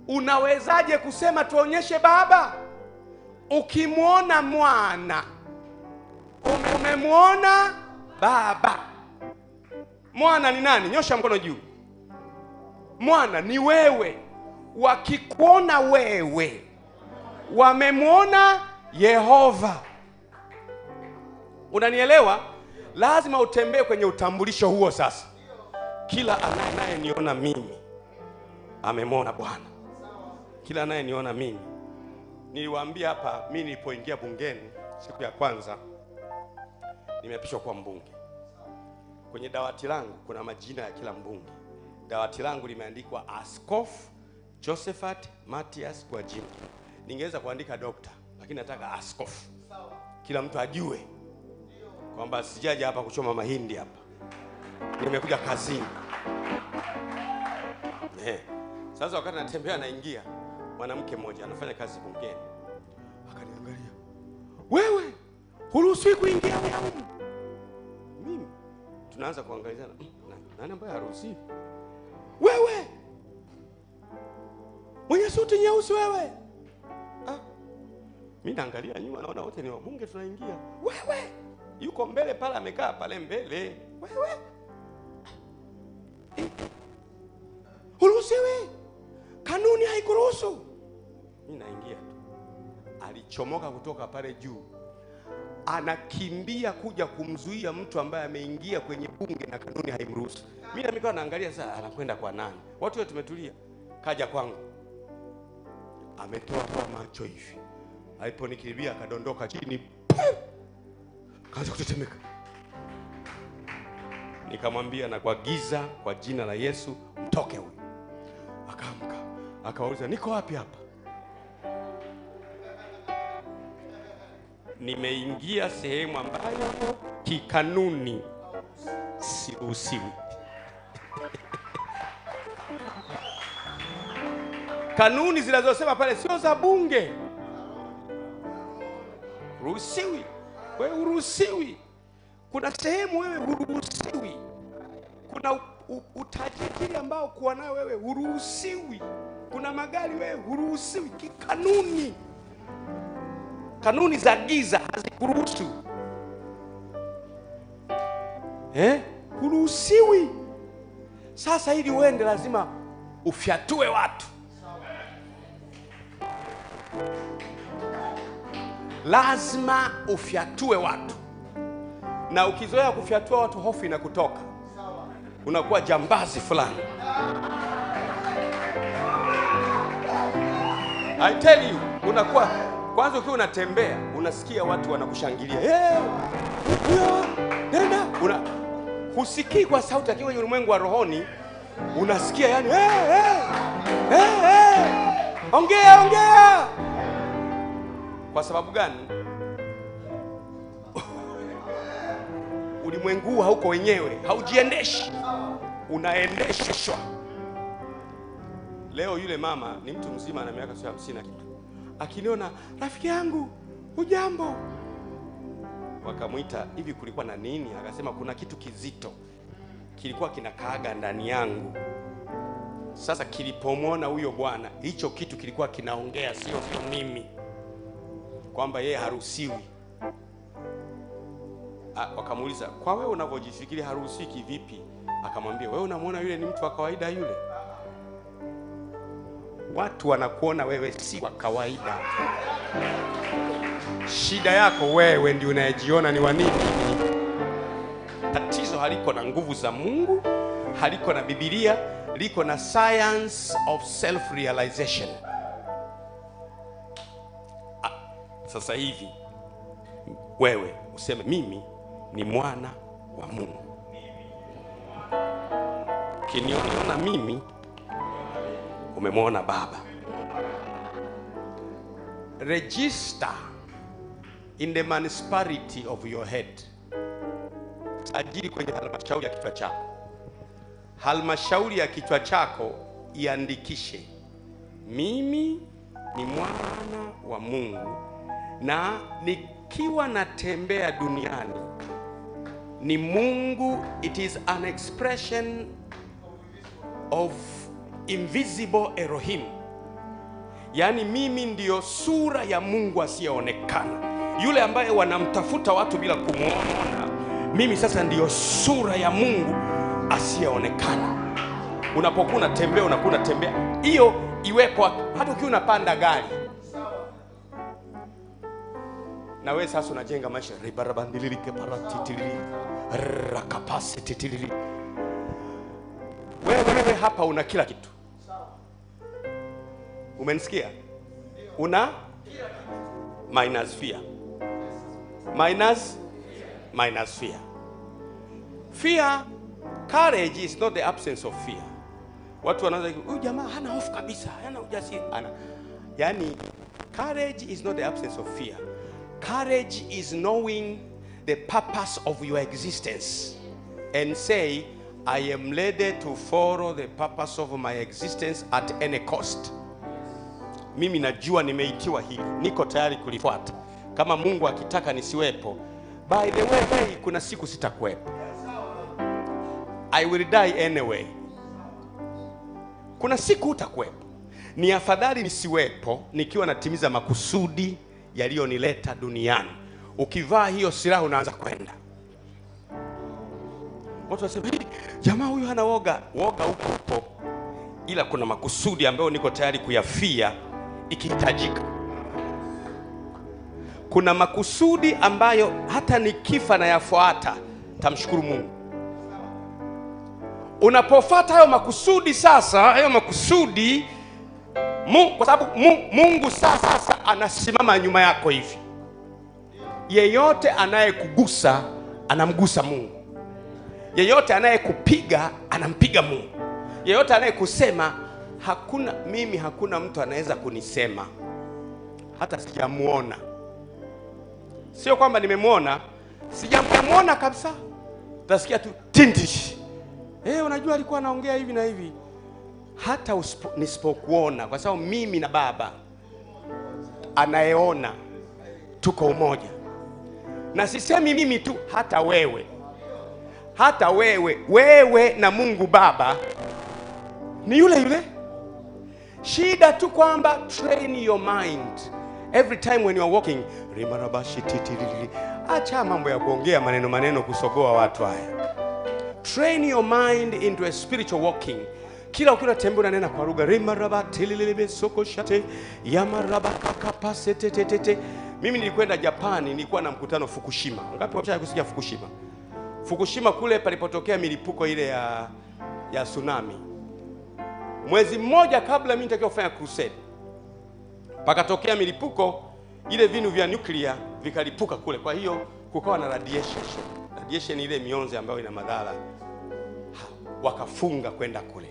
Unawezaje kusema tuonyeshe Baba? Ukimwona Mwana umemwona Baba. Mwana ni nani? Nyosha mkono juu. Mwana ni wewe. Wakikuona wewe wamemwona Yehova. Unanielewa? Lazima utembee kwenye utambulisho huo sasa. Kila anayeniona mimi amemwona Bwana. Kila anayeniona mimi, niliwaambia hapa, mimi nilipoingia bungeni siku ya kwanza nimeapishwa kuwa mbunge. Kwenye dawati langu kuna majina ya kila mbunge. Dawati langu limeandikwa Askofu Josephat Mathias Gwajima. Ningeweza kuandika doctor, lakini nataka askofu. Kila mtu ajue kwamba sijaja hapa kuchoma mahindi hapa. Nimekuja kazini. Sasa wakati natembea naingia, mwanamke mmoja anafanya kazi bungeni. Akaniangalia. Wewe huruhusiwi kuingia humu. Mimi tunaanza kuangaliana. Nani ambaye haruhusiwi? Wewe! Mwenye suti nyeusi wewe. Ah. Mimi naangalia nyuma naona wote ni wabunge tunaingia. Wewe! Yuko mbele pale, amekaa pale mbele. Wewe! Huruhusiwi. Kanuni haikuruhusu. Mimi naingia tu. Alichomoka kutoka pale juu. Anakimbia kuja kumzuia mtu ambaye ameingia kwenye bunge na kanuni haimruhusu. Mimi na mimi naangalia sasa anakwenda kwa nani? Watu wote tumetulia. Kaja kwangu. Ametoa kwa macho hivi. Aliponikaribia akadondoka chini. Kaanza kutetemeka. Nikamwambia na kwa giza kwa jina la Yesu mtoke huyu. Akaamka. Akauliza niko wapi hapa? Nimeingia sehemu ambayo kikanuni siruhusiwi. Kanuni zinazosema pale sio za bunge. Ruhusiwi. Wewe huruhusiwi. Kuna sehemu wewe huruhusiwi. Kuna utajiri ambao kuwa nayo wewe huruhusiwi. Kuna magari wewe huruhusiwi kikanuni. Kanuni za giza hazikuruhusu. Huruhusiwi. Sasa ili uende lazima ufyatue watu. Lazima ufyatue watu. Na ukizoea kufyatua watu hofu inakutoka. Unakuwa jambazi fulani. I tell you, unakuwa kwanza ukiwa unatembea unasikia watu wanakushangilia. Hey, nenda. Husikii kwa sauti, lakini kwenye ulimwengu wa rohoni unasikia yani hey, hey, hey, hey. Ongea, ongea. Kwa sababu gani? Ulimwengu hauko wenyewe, haujiendeshi. Unaendeshwa. Leo yule mama ni mtu mzima ana miaka 50 na kitu. Akiniona, rafiki yangu, hujambo? Wakamuita, hivi kulikuwa na nini? Akasema kuna kitu kizito kilikuwa kinakaaga ndani yangu. Sasa kilipomwona huyo bwana, hicho kitu kilikuwa kinaongea, sio mimi, kwamba yeye haruhusiwi. Wakamuuliza, kwa wewe unavyojifikiri haruhusiwi kivipi? Akamwambia, wewe unamuona yule ni mtu wa kawaida yule? Watu wanakuona wewe si wa kawaida. Shida yako wewe ndio unayejiona ni wa nini. Tatizo haliko na nguvu za Mungu, haliko na Biblia, liko na science of self-realization. Sasa hivi wewe useme mimi ni mwana wa Mungu. Ukiniona mimi umemwona Baba. Register in the municipality of your head. Sajili kwenye halmashauri ya kichwa chako. Halmashauri ya kichwa chako iandikishe, mimi ni mwana wa Mungu, na nikiwa natembea duniani ni Mungu. It is an expression of invisible Elohim. Yani mimi ndiyo sura ya Mungu asiyeonekana, yule ambaye wanamtafuta watu bila kumuona. Mimi sasa ndiyo sura ya Mungu asiyeonekana. Unapokuwa unatembea, unakuwa unatembea, hiyo iwepo hata ukiwa unapanda gari. Na wewe sasa unajenga maisha ribarabandilike paratitilili rakapasititilili. Wewe hapa una kila kitu. Umenisikia? Una minus fear. Minus fear. Fear, courage is not the absence of fear. Watu wanaanza, huyu jamaa hana hofu kabisa, hana ujasiri. Ana. Yani, courage is not the absence of fear. Courage is knowing the purpose of your existence and say, I am ready to follow the purpose of my existence at any cost. Mimi najua nimeitiwa hili, niko tayari kulifuata. Kama Mungu akitaka nisiwepo, by the way, kuna siku sitakuwepo. I will die anyway. Kuna siku utakuwepo. Ni afadhali nisiwepo nikiwa natimiza makusudi yaliyonileta duniani. Ukivaa hiyo silaha unaanza kwenda. Watu wasema, jamaa huyu hana woga. Woga upo, ila kuna makusudi ambayo niko tayari kuyafia ikihitajika. Kuna makusudi ambayo hata nikifa na yafuata, tamshukuru Mungu. Unapofuata hayo makusudi sasa, hayo makusudi, kwa sababu Mungu sasa anasimama nyuma yako hivi. Yeyote anayekugusa anamgusa Mungu. Yeyote anayekupiga anampiga Mungu. Yeyote anayekusema, hakuna mimi, hakuna mtu anaweza kunisema hata sijamuona. Sio kwamba nimemuona, sijamuona kabisa. Utasikia tu tindish. Unajua alikuwa anaongea hivi na hivi. Hata nisipokuona, kwa sababu mimi na Baba anayeona tuko umoja. Na sisemi mimi tu, hata wewe. Hata wewe, wewe na Mungu Baba ni yule yule. Shida tu kwamba train your mind. Every time when you are walking, rimarabashi titiriri. Acha mambo ya kuongea maneno maneno kusogoa watu haya. Train your mind into a spiritual walking. Kila ukiwa unatembea unanena kwa lugha, rimaraba tililebe soko shate yamaraba kakapase tete. Mimi nilikwenda Japani, nilikuwa na mkutano Fukushima. Ngapi wameshawahi kusikia Fukushima? Fukushima kule palipotokea milipuko ile ya tsunami. Mwezi mmoja kabla mimi nitakiwa kufanya crusade, pakatokea milipuko ile, vinu vya nuclear vikalipuka kule. Kwa hiyo kukawa na radiation. Radiation ile mionzi ambayo ina madhara. Wakafunga kwenda kule.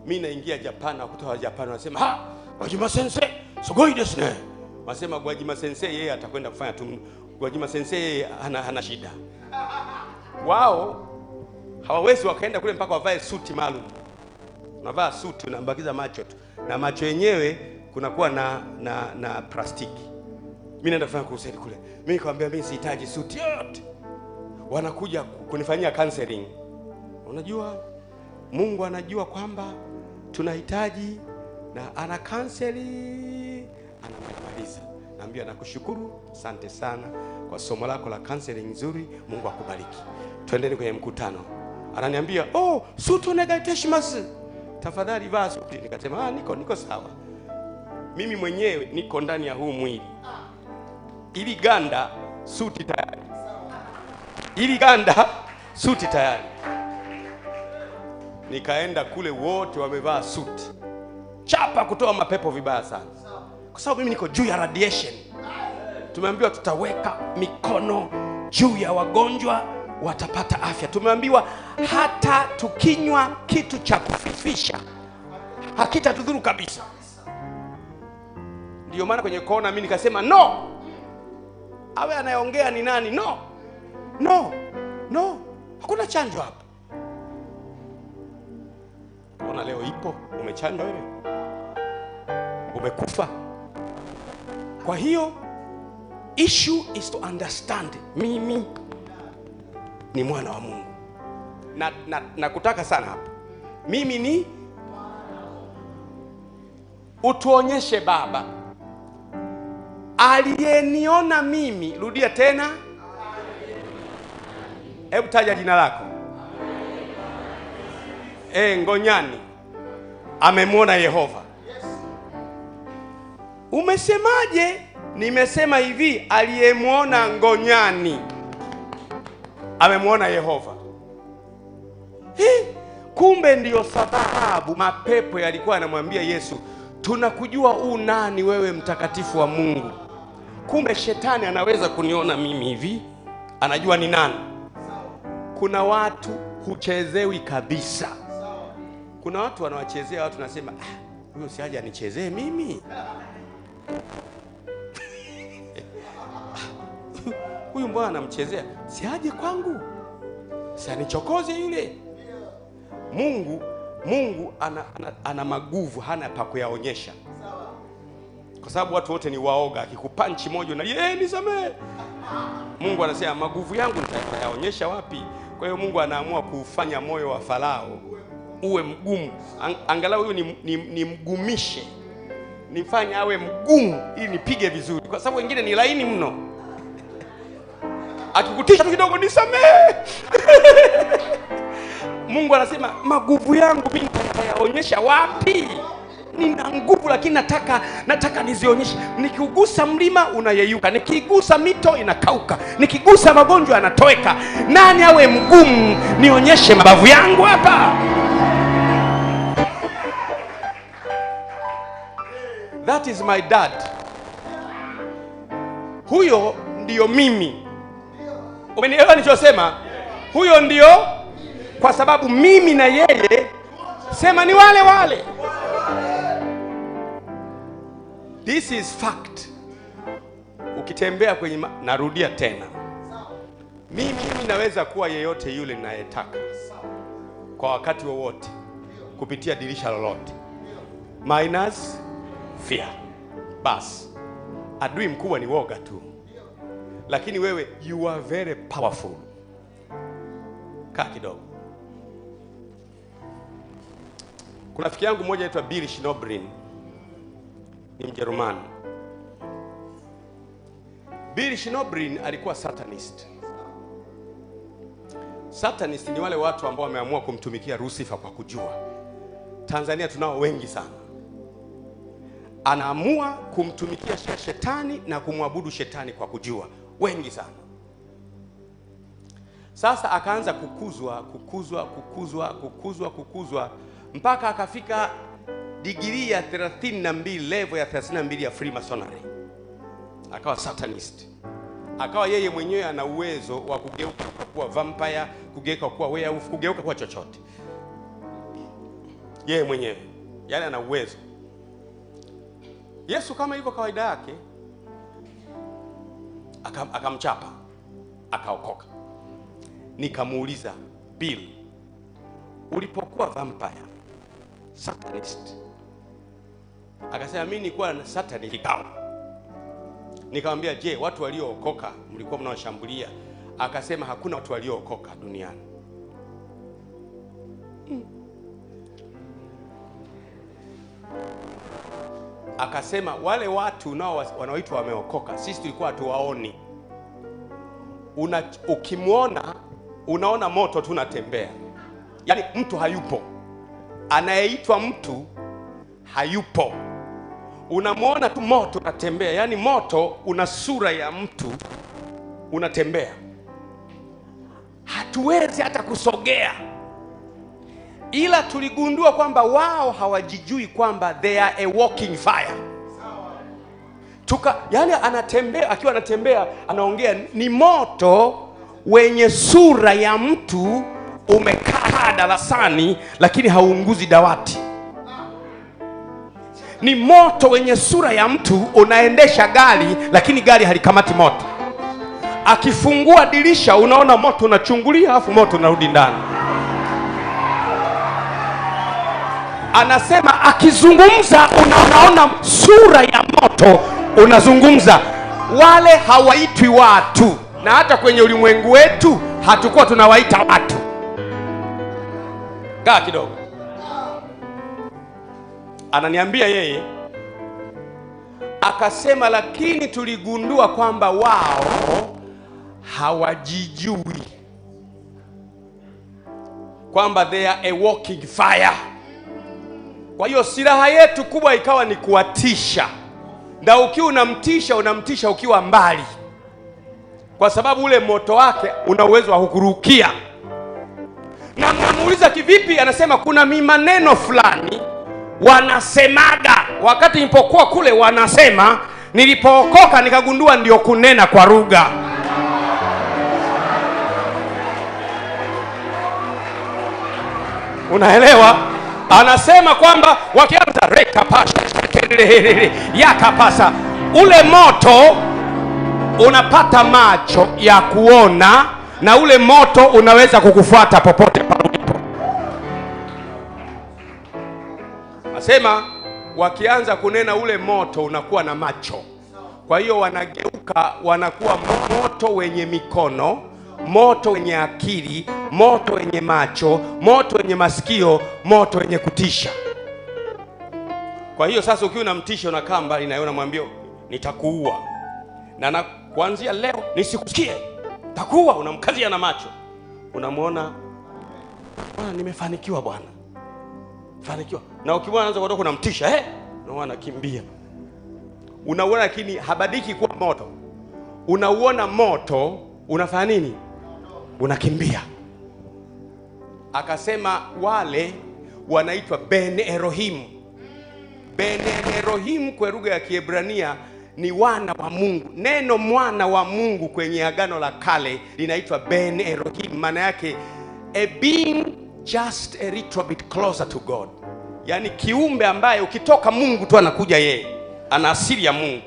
Mimi naingia Japan, nakuta wa Japan wanasema, "Ha, Gwajima sensei, sugoi desu ne." Wanasema Gwajima sensei yeye atakwenda kufanya tu. Gwajima sensei yeye hana shida. Wao hawawezi wakaenda kule mpaka wavae suti maalum. Unavaa suti unaambakiza macho tu. Na macho yenyewe kunakuwa na plastiki. Mimi naenda kufanya crusade kule. Mimi nikamwambia mimi sihitaji suti yote. Wanakuja kunifanyia counseling. Unajua Mungu anajua kwamba tunahitaji na ana counseling, anamaliza. Naambia nakushukuru, asante sana kwa somo lako la counseling nzuri, Mungu akubariki. Twendeni kwenye mkutano. Ananiambia, "Oh, suti negaiteshimasu. Tafadhali vaa suti." Nikasema, niko sawa. Mimi mwenyewe niko ndani ya huu mwili. Ili ganda suti tayari. Ili ganda suti tayari. Nikaenda kule wote wamevaa suti. Chapa kutoa mapepo vibaya sana. Kwa sababu mimi niko juu ya radiation. Tumeambiwa tutaweka mikono juu ya wagonjwa watapata afya. Tumeambiwa hata tukinywa kitu cha kufifisha hakitatudhuru kabisa. Ndio maana kwenye kona mimi nikasema no. Awe anayeongea ni nani? No. No. No. Hakuna chanjo hapa. Ona leo ipo, umechanjwa wewe? Umekufa. Kwa hiyo issue is to understand mimi ni mwana wa Mungu. Na kutaka sana hapa. Mimi ni utuonyeshe Baba. Aliyeniona mimi, rudia tena. Hebu taja jina lako. Ngonyani amemwona Yehova. Umesemaje? Nimesema hivi, aliyemwona Ngonyani amemwona Yehova. Kumbe ndiyo sababu mapepo yalikuwa yanamwambia Yesu, Tunakujua u nani wewe, mtakatifu wa Mungu. Kumbe shetani anaweza kuniona mimi hivi, anajua ni nani. Kuna watu huchezewi kabisa. Kuna watu wanawachezea watu, nasema huyo si haja anichezee mimi. Huyu mbona anamchezea? Si aje kwangu, si anichokoze yule. Mungu ana maguvu, hana pa kuyaonyesha. Kwa sababu watu wote ni waoga, akikupanchi moja na yeye nisamee. Mungu anasema maguvu yangu nitayaonyesha wapi? Kwa hiyo Mungu anaamua kuufanya moyo wa Farao uwe mgumu. Angalau huyu ni mgumishe. Nifanye awe mgumu ili nipige vizuri. Kwa sababu wengine ni laini mno. Akikutisha tu kidogo nisamee. Mungu anasema maguvu yangu mimi nitayaonyesha wapi? Nina nguvu lakini nataka nizionyeshe. Nikigusa mlima unayeyuka, nikigusa mito inakauka, nikigusa magonjwa yanatoweka. Nani awe mgumu nionyeshe mabavu yangu hapa? That is my dad. Huyo ndiyo mimi. Umenielewa nilichosema? Huyo ndiyo, kwa sababu mimi na yeye sema ni wale wale. This is fact. Ukitembea kwenye, narudia tena, mimi naweza kuwa yeyote yule ninayetaka kwa wakati wowote kupitia dirisha lolote, minus fear. Bas, adui mkubwa ni woga tu, lakini wewe you are very powerful. Kaa kidogo. Kuna rafiki yangu mmoja anaitwa Bill Schnobrin, ni Mjerumani. Bill Schnobrin alikuwa satanist. Satanist ni wale watu ambao wameamua kumtumikia Lucifer kwa kujua. Tanzania tunao wengi sana. Anaamua kumtumikia shetani na kumwabudu shetani kwa kujua. Wengi sana. Sasa akaanza kukuzwa, kukuzwa, kukuzwa, kukuzwa, kukuzwa mpaka akafika digrii ya 32, level ya 32 ya Freemasonry. Akawa satanist. Akawa yeye mwenyewe ana uwezo wa kugeuka kuwa vampire, kugeuka kuwa werewolf, kugeuka kuwa chochote. Yeye mwenyewe, yaani ana uwezo. Yesu kama hivyo kawaida yake akamchapa, akaokoka. Nikamuuliza, Bill, ulipokuwa vampire, satanist? Akasema mimi nilikuwa na satanist kikao. Nikamwambia, je, watu waliookoka mlikuwa mnawashambulia? Akasema hakuna watu waliookoka duniani. Akasema wale watu nao wanaoitwa wameokoka, sisi tulikuwa hatuwaoni. Ukimuona unaona moto tu unatembea. Yaani mtu hayupo. Anayeitwa mtu hayupo. Unamuona tu moto unatembea. Yaani moto una sura ya mtu unatembea. Hatuwezi hata kusogea. Ila tuligundua kwamba wao hawajijui kwamba they are a walking fire. Yani anatembea, akiwa anatembea anaongea, ni moto wenye sura ya mtu umekaa darasani lakini hauunguzi dawati. Ni moto wenye sura ya mtu unaendesha gari lakini gari halikamati moto. Akifungua dirisha unaona moto unachungulia, afu moto unarudi ndani. Anasema akizungumza unaona sura ya moto unazungumza. Wale hawaitwi watu, na hata kwenye ulimwengu wetu hatukuwa tunawaita watu. Kaa kidogo. Ananiambia yeye, akasema lakini tuligundua kwamba wao hawajijui kwamba they are a walking fire. Kwa hiyo silaha yetu kubwa ikawa ni kuwatisha. Na ukiwa unamtisha, unamtisha ukiwa mbali, kwa sababu ule moto wake una uwezo wa kukurukia. Na namuuliza kivipi? Anasema kuna maneno fulani wanasemaga. Wakati nilipokuwa kule wanasema, nilipookoka nikagundua ndio kunena kwa lugha. Unaelewa? Anasema kwamba wakianza rekapasha yakapasa, ule moto unapata macho ya kuona, na ule moto unaweza kukufuata popote pale ulipo. Anasema wakianza kunena ule moto unakuwa na macho. Kwa hiyo wanageuka, wanakuwa moto wenye mikono, moto wenye akili, moto wenye macho, moto wenye masikio, moto wenye kutisha. Kwa hiyo sasa ukiwa unamtisha unakaa mbali na yeye, unamwambia nitakuua. Na kuanzia leo nisikusikie. Takuua, unamkazia na macho. Unamuona, bwana nimefanikiwa bwana. Fanikiwa. Na ukimwona anaanza kuondoka unamtisha, unaona anakimbia. Unauona lakini habadiki kuwa moto. Unauona moto, unafanya nini? Unakimbia. Akasema wale wanaitwa Ben Elohim. Ben Elohim kwa lugha ya Kiebrania ni wana wa Mungu. Neno mwana wa Mungu kwenye Agano la Kale linaitwa Ben Elohim. Maana yake a being just a little bit closer to God. Yaani kiumbe ambaye ukitoka Mungu tu anakuja yeye. Ana asili ya Mungu.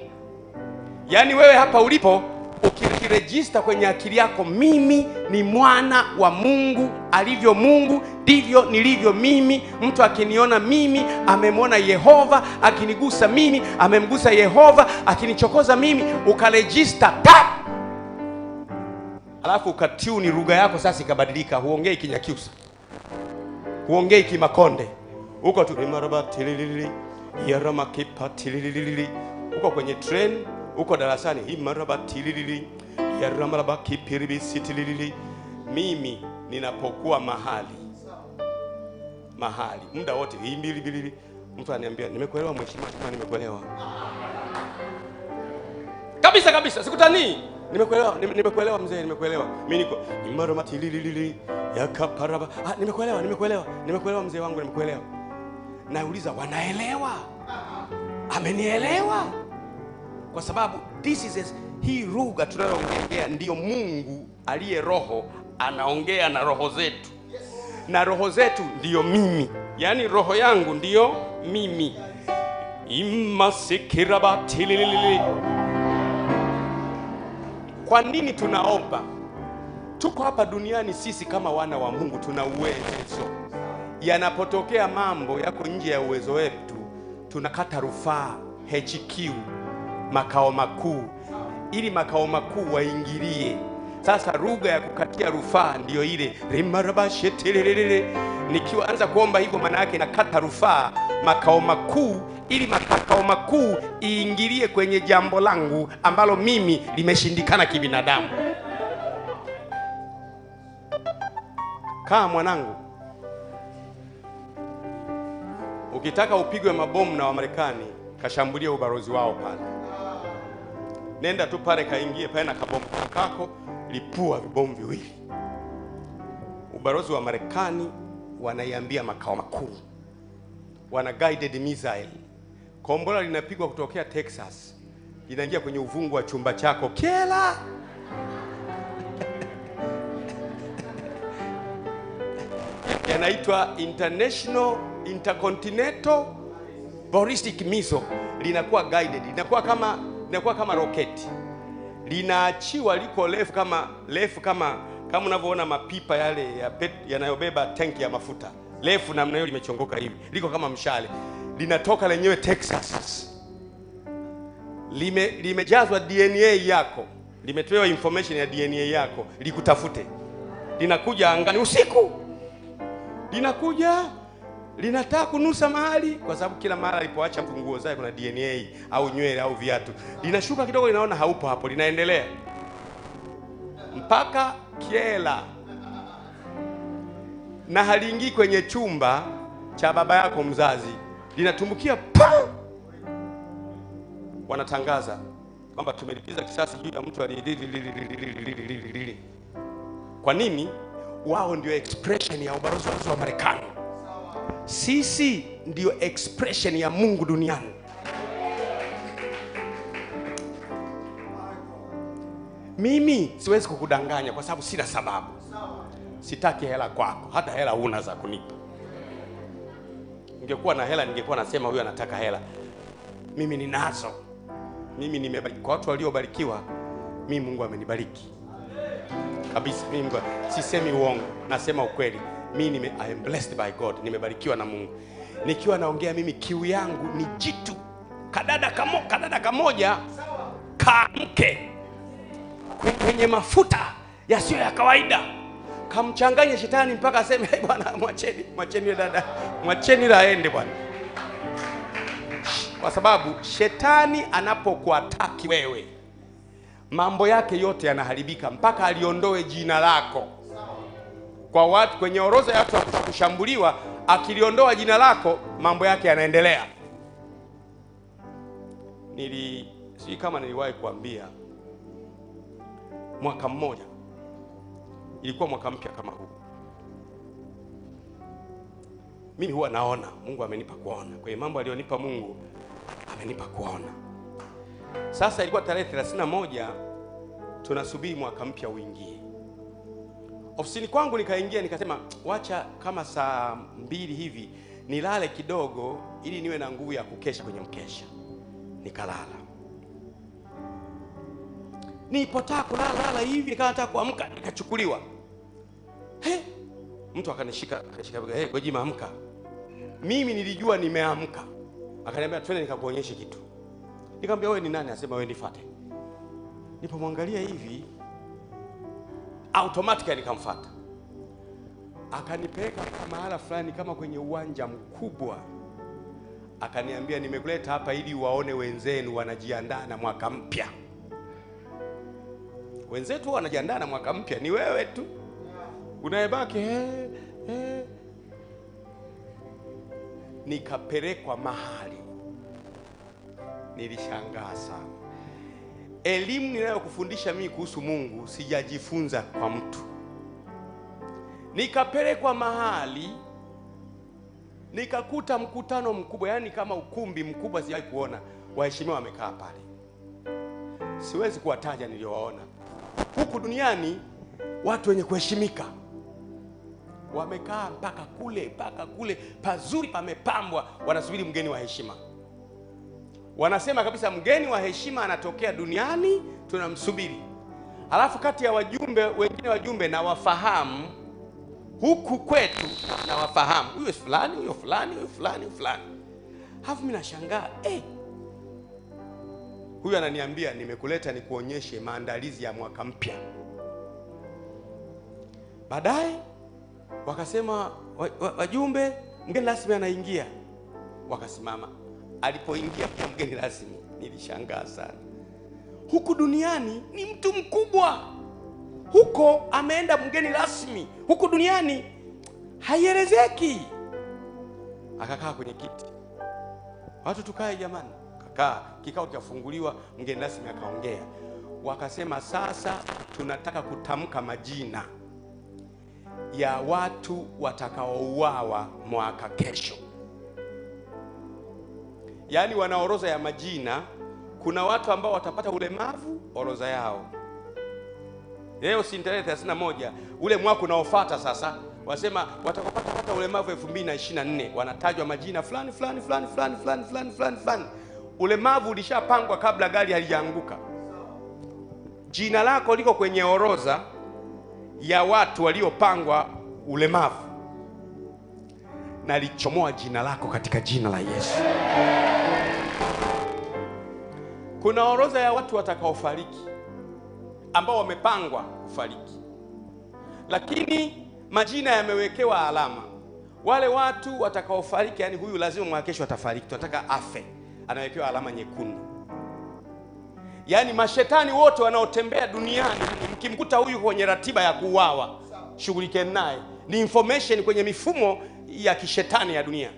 Yaani wewe hapa ulipo ukirejista kwenye akili yako, mimi ni mwana wa Mungu, alivyo Mungu ndivyo nilivyo mimi. Mtu akiniona mimi amemwona Yehova, akinigusa mimi amemgusa Yehova, akinichokoza mimi, ukarejista tap. Alafu ukatuni lugha yako sasa ikabadilika, huongei Kinyakyusa, huongei Kimakonde, uko tu maraba tililili yarama kipa tililili, uko kwenye train, uko darasani himaraba tililili yaramaraba kipiribi sitililili. Mimi ninapokuwa mahali muda wote himbilibili, mtu ananiambia nimekuelewa mheshimiwa, nimekuelewa kabisa kabisa, sikutani, nimekuelewa, nimekuelewa mzee, nimekuelewa. Mimi niko himaraba tililili yakaparaba, nimekuelewa, nimekuelewa, nimekuelewa mzee wangu, nimekuelewa. Nauliza, wanaelewa? Amenielewa? Kwa sababu this is hii lugha tunayoongea ndio Mungu aliye roho anaongea na roho zetu. Na roho zetu ndio mimi. Yaani roho yangu ndio mimi. Imasikirabatililili. Kwa nini tunaomba? Tuko hapa duniani sisi kama wana wa Mungu tuna uwezo. Yanapotokea mambo yako nje ya uwezo wetu, tunakata rufaa HQ, makao makuu, ili makao makuu waingilie. Sasa lugha ya kukatia rufaa ndiyo ile rimarabashetelelele. Nikianza kuomba hivyo, maana yake nakata rufaa makao makuu, ili makao makuu iingilie kwenye jambo langu ambalo mimi limeshindikana kibinadamu. Kaa mwanangu, ukitaka upigwe mabomu na Wamarekani, kashambulie ubalozi wao pale. Nenda tu pale, kaingie pale na kabomu kako, lipua vibomu viwili. Ubalozi wa Marekani wanaiambia makao makuu, wana guided missile. Kombora linapigwa kutokea Texas, linaingia kwenye uvungu wa chumba chako Kela. Yanaitwa International Intercontinental Ballistic Missile. Linakuwa guided, linakuwa kama roketi. Linaachiwa, liko refu kama unavyoona mapipa yale yanayobeba tanki ya mafuta. Refu namna hiyo, limechongoka hivi. Liko kama mshale. Linatoka lenyewe Texas. Limejazwa DNA yako. Limetoa information ya DNA yako, likutafute. Linakuja angani usiku. Linakuja, linataka kunusa mahali, kwa sababu kila mara alipoacha mtu nguo zake kuna DNA au nywele au viatu. Linashuka kidogo, linaona haupo hapo, linaendelea mpaka Kiela. Na haliingii kwenye chumba cha baba yako mzazi, linatumbukia pa. Wanatangaza kwamba tumelipiza kisasi juu ya mtu aliyelili. Kwa nini? Wao ndio expression ya ubalozi wa Marekani. Sisi ndio expression ya Mungu duniani. Mimi siwezi kukudanganya kwa sababu sina sababu. Sitaki hela kwako, hata hela huna za kunipa. Ningekuwa na hela ningekuwa nasema huyu anataka hela. Mimi ninazo. Mimi nimebarikiwa. Kwa watu waliobarikiwa, mimi Mungu amenibariki. Kabisa mimi Mungu, sisemi uongo, nasema ukweli. Mimi I am blessed by God, nimebarikiwa na Mungu. Nikiwa naongea mimi kiu yangu ni jitu. Kadada kamoja kaamke kwenye mafuta yasiyo ya kawaida. Kamchanganye shetani mpaka aseme hey, bwana mwacheni, mwacheni dada, mwacheni aende bwana. Kwa sababu shetani anapokuataki wewe, mambo yake yote yanaharibika mpaka aliondoe jina lako. Kwa watu kwenye orodha ya watu wa kushambuliwa, akiliondoa jina lako mambo yake yanaendelea. Sijui kama niliwahi kuambia, mwaka mmoja, ilikuwa mwaka mpya kama huu. Mimi huwa naona, Mungu amenipa kuona. Kwa hiyo mambo aliyonipa Mungu amenipa kuona. Sasa ilikuwa tarehe 31, tunasubiri mwaka mpya uingie. Ofisini kwangu nikaingia nikasema wacha kama saa 2 hivi nilale kidogo ili niwe na nguvu ya kukesha kwenye mkesha. Nikalala. Nilipotaka kulala hivi nikawa nataka kuamka nikachukuliwa. Mtu akanishika bega, "Hey, Gwajima amka." Mimi nilijua nimeamka. Akaniambia twende nikakuonyeshe kitu. Nikamwambia wewe ni nani? Asema wewe nifuate. Nilipomwangalia hivi automatically nikamfuata. Akanipeleka mahala fulani kama kwenye uwanja mkubwa. Akaniambia nimekuleta hapa ili waone wenzenu wanajiandaa na mwaka mpya. Wenzetu wanajiandaa na mwaka mpya, ni wewe tu unayebaki. Nikapelekwa mahali nilishangaa sana. Elimu ninayokufundisha mimi kuhusu Mungu sijajifunza kwa mtu. Nikapelekwa mahali nikakuta mkutano mkubwa, yani kama ukumbi mkubwa sijawahi kuona. Waheshimiwa wamekaa pale. Siwezi kuwataja niliowaona. Huku duniani watu wenye kuheshimika wamekaa mpaka kule, pazuri pamepambwa, wanasubiri mgeni wa heshima. Wanasema kabisa mgeni wa heshima anatokea duniani, tunamsubiri. Alafu kati ya wajumbe wengine, wajumbe na wafahamu huku kwetu na wafahamu, huyo fulani, huyo fulani, huyo fulani, huyo fulani. Halafu mimi nashangaa, huyu ananiambia nimekuleta nikuonyeshe maandalizi ya mwaka mpya. Baadaye wakasema wajumbe, mgeni rasmi anaingia. Wakasimama. Alipoingia pia mgeni rasmi, nilishangaa sana. Huku duniani ni mtu mkubwa, huko ameenda mgeni rasmi. Huku duniani haielezeki. Akakaa kwenye kiti. Watu tukae jamani. Kakaa, kikao kikafunguliwa, mgeni rasmi akaongea. Wakasema sasa tunataka kutamka majina ya watu watakaouawa mwaka kesho. Yaani wana orodha ya majina. Kuna watu ambao watapata ulemavu, orodha yao. Leo si tarehe 31, ule mwaka unaofuata sasa wasema watakapata ulemavu 2024, wanatajwa majina fulani fulani fulani fulani fulani fulani fulani fulani. Ulemavu ulishapangwa kabla gari halijaanguka. Jina lako liko kwenye orodha ya watu waliopangwa ulemavu. Nalichomoa jina lako katika jina la Yesu. Kuna orodha ya watu watakaofariki, ambao wamepangwa kufariki, lakini majina yamewekewa alama. Wale watu watakaofariki, yani huyu lazima mwaka kesho atafariki, tunataka afe, anawekewa alama nyekundu. Yani mashetani wote wanaotembea duniani, mkimkuta huyu kwenye ratiba ya kuuawa, shughulikeni naye. Ni information kwenye mifumo ya kishetani ya dunia.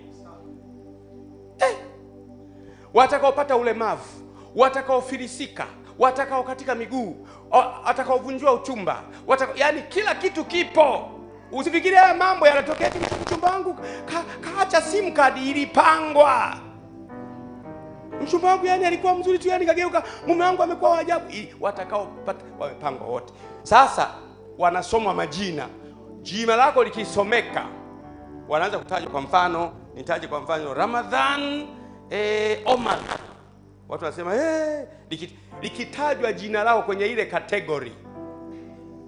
Watakaopata ulemavu, watakaofilisika, watakaokatika miguu, watakaovunjwa uchumba, yani kila kitu kipo. Usifikirie haya mambo yanatokea tu mchumba wangu kaacha sim card ilipangwa. Mchumba wangu yani alikuwa mzuri tu, yani kageuka. Mume wangu amekuwa wa ajabu. Watakaopata wamepangwa wote. Sasa wanasomwa majina. Jina lako likisomeka wanaanza kutaja. Kwa mfano, nitaje kwa mfano Ramadhan Omar. Watu wanasema likitajwa jina lao kwenye ile category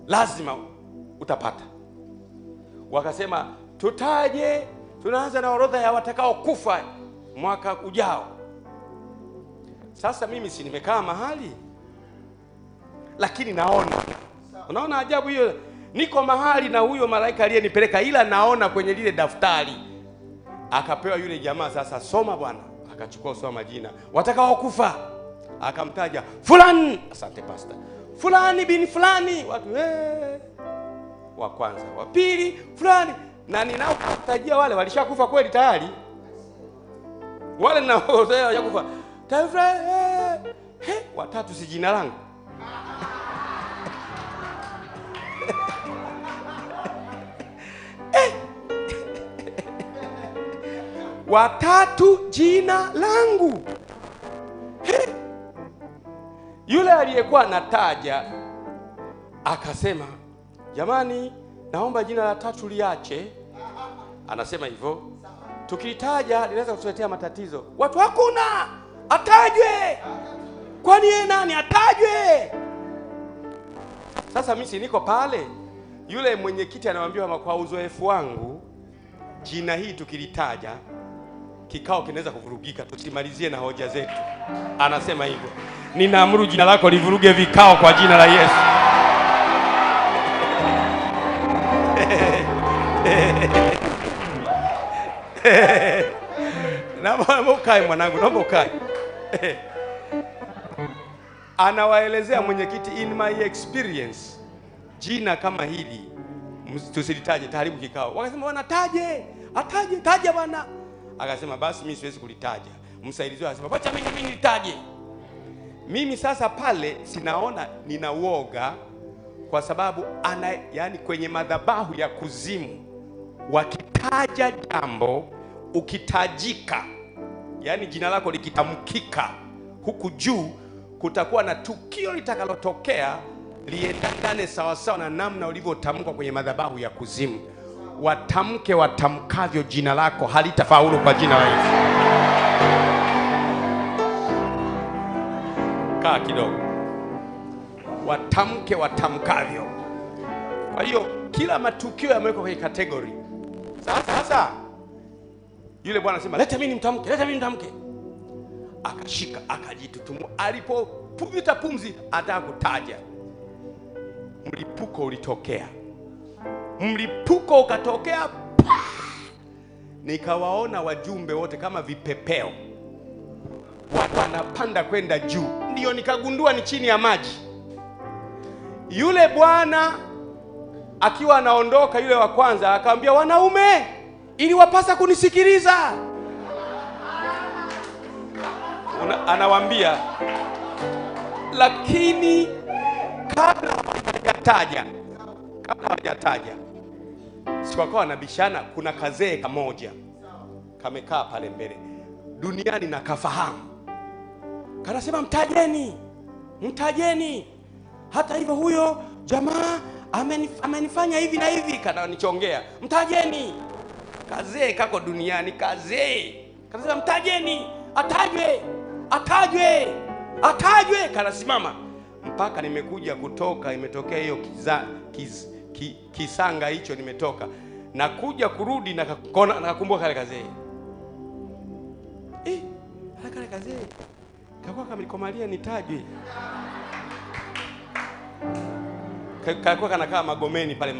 lazima utapata. Wakasema tutaje, tunaanza na orodha ya watakao kufa mwaka ujao. Sasa mimi si nimekaa mahali, lakini naona. Unaona ajabu hiyo? Niko mahali na huyo malaika aliyenipeleka, ila naona kwenye lile daftari. Akapewa yule jamaa, sasa soma bwana. Akachukua soma majina watakao kufa, akamtaja fulani. Asante pastor. Fulani bin fulani. Watu wa kwanza, wa pili fulani. Na ninaokutajia wale walishakufa kweli tayari. Wale nao hawajakufa. Tayari watatu si jina langu. Watatu jina langu. Yule aliyekuwa anataja akasema, jamani, naomba jina la tatu liache. Anasema hivyo, tukilitaja linaweza kutuletea matatizo. Watu hakuna, atajwe. Kwani yeye nani atajwe? Sasa mimi si niko pale. Yule mwenyekiti anamwambia, kwa uzoefu wangu jina hii tukilitaja kikao kinaweza kuvurugika, tusimalizie na hoja zetu. Anasema hivyo. Ninaamuru jina lako livuruge vikao kwa jina la Yesu. Naomba ukae mwanangu, naomba ukae. Anawaelezea mwenyekiti, in my experience jina kama hili tusilitaje, taharibu kikao. Wakasema wanataje, ataje, taja bwana. Akasema basi mimi siwezi kulitaja. Msaidizi akasema wacha mimi nilitaje. Mimi sasa pale sinaona, nina uoga kwa sababu ana, yani kwenye madhabahu ya kuzimu wakitaja jambo ukitajika, yani jina lako likitamkika huku juu, kutakuwa na tukio litakalotokea liendane sawa sawa na namna ulivyotamkwa kwenye madhabahu ya kuzimu. Watamke watamkavyo jina lako halitafaulu kwa jina la Yesu. Kaa kidogo. Watamke watamkavyo. Kwa hiyo kila matukio yamewekwa kwenye category. Sasa yule bwana anasema leta mimi nimtamke, leta mimi nimtamke. Akashika, akajitutumua. Alipoputa pumzi ataka kutaja, mlipuko ulitokea. Mlipuko ukatokea. Nikawaona wajumbe wote kama vipepeo wanapanda kwenda juu. Ndio nikagundua ni chini ya maji. Yule bwana akiwa anaondoka, yule wa kwanza akamwambia, wanaume, iliwapasa kunisikiliza. Anawaambia, lakini kabla hawajataja, siwakawa wanabishana. Kuna kazee kamoja kamekaa pale mbele duniani na kafahamu, kanasema mtajeni, mtajeni. Hata hivyo huyo jamaa amenifanya hivi na hivi, kananichongea, mtajeni. Kazee kako duniani, kazee kanasema mtajeni, atajwe, atajwe, atajwe. Kanasimama mpaka nimekuja kutoka, imetokea hiyo kisanga hicho, nimetoka na kuja kurudi na nakakumbuka kale kazee. Kale kazee kakuwa kamelikomalia nitajwe. Kakuwa kanakaa Magomeni pale,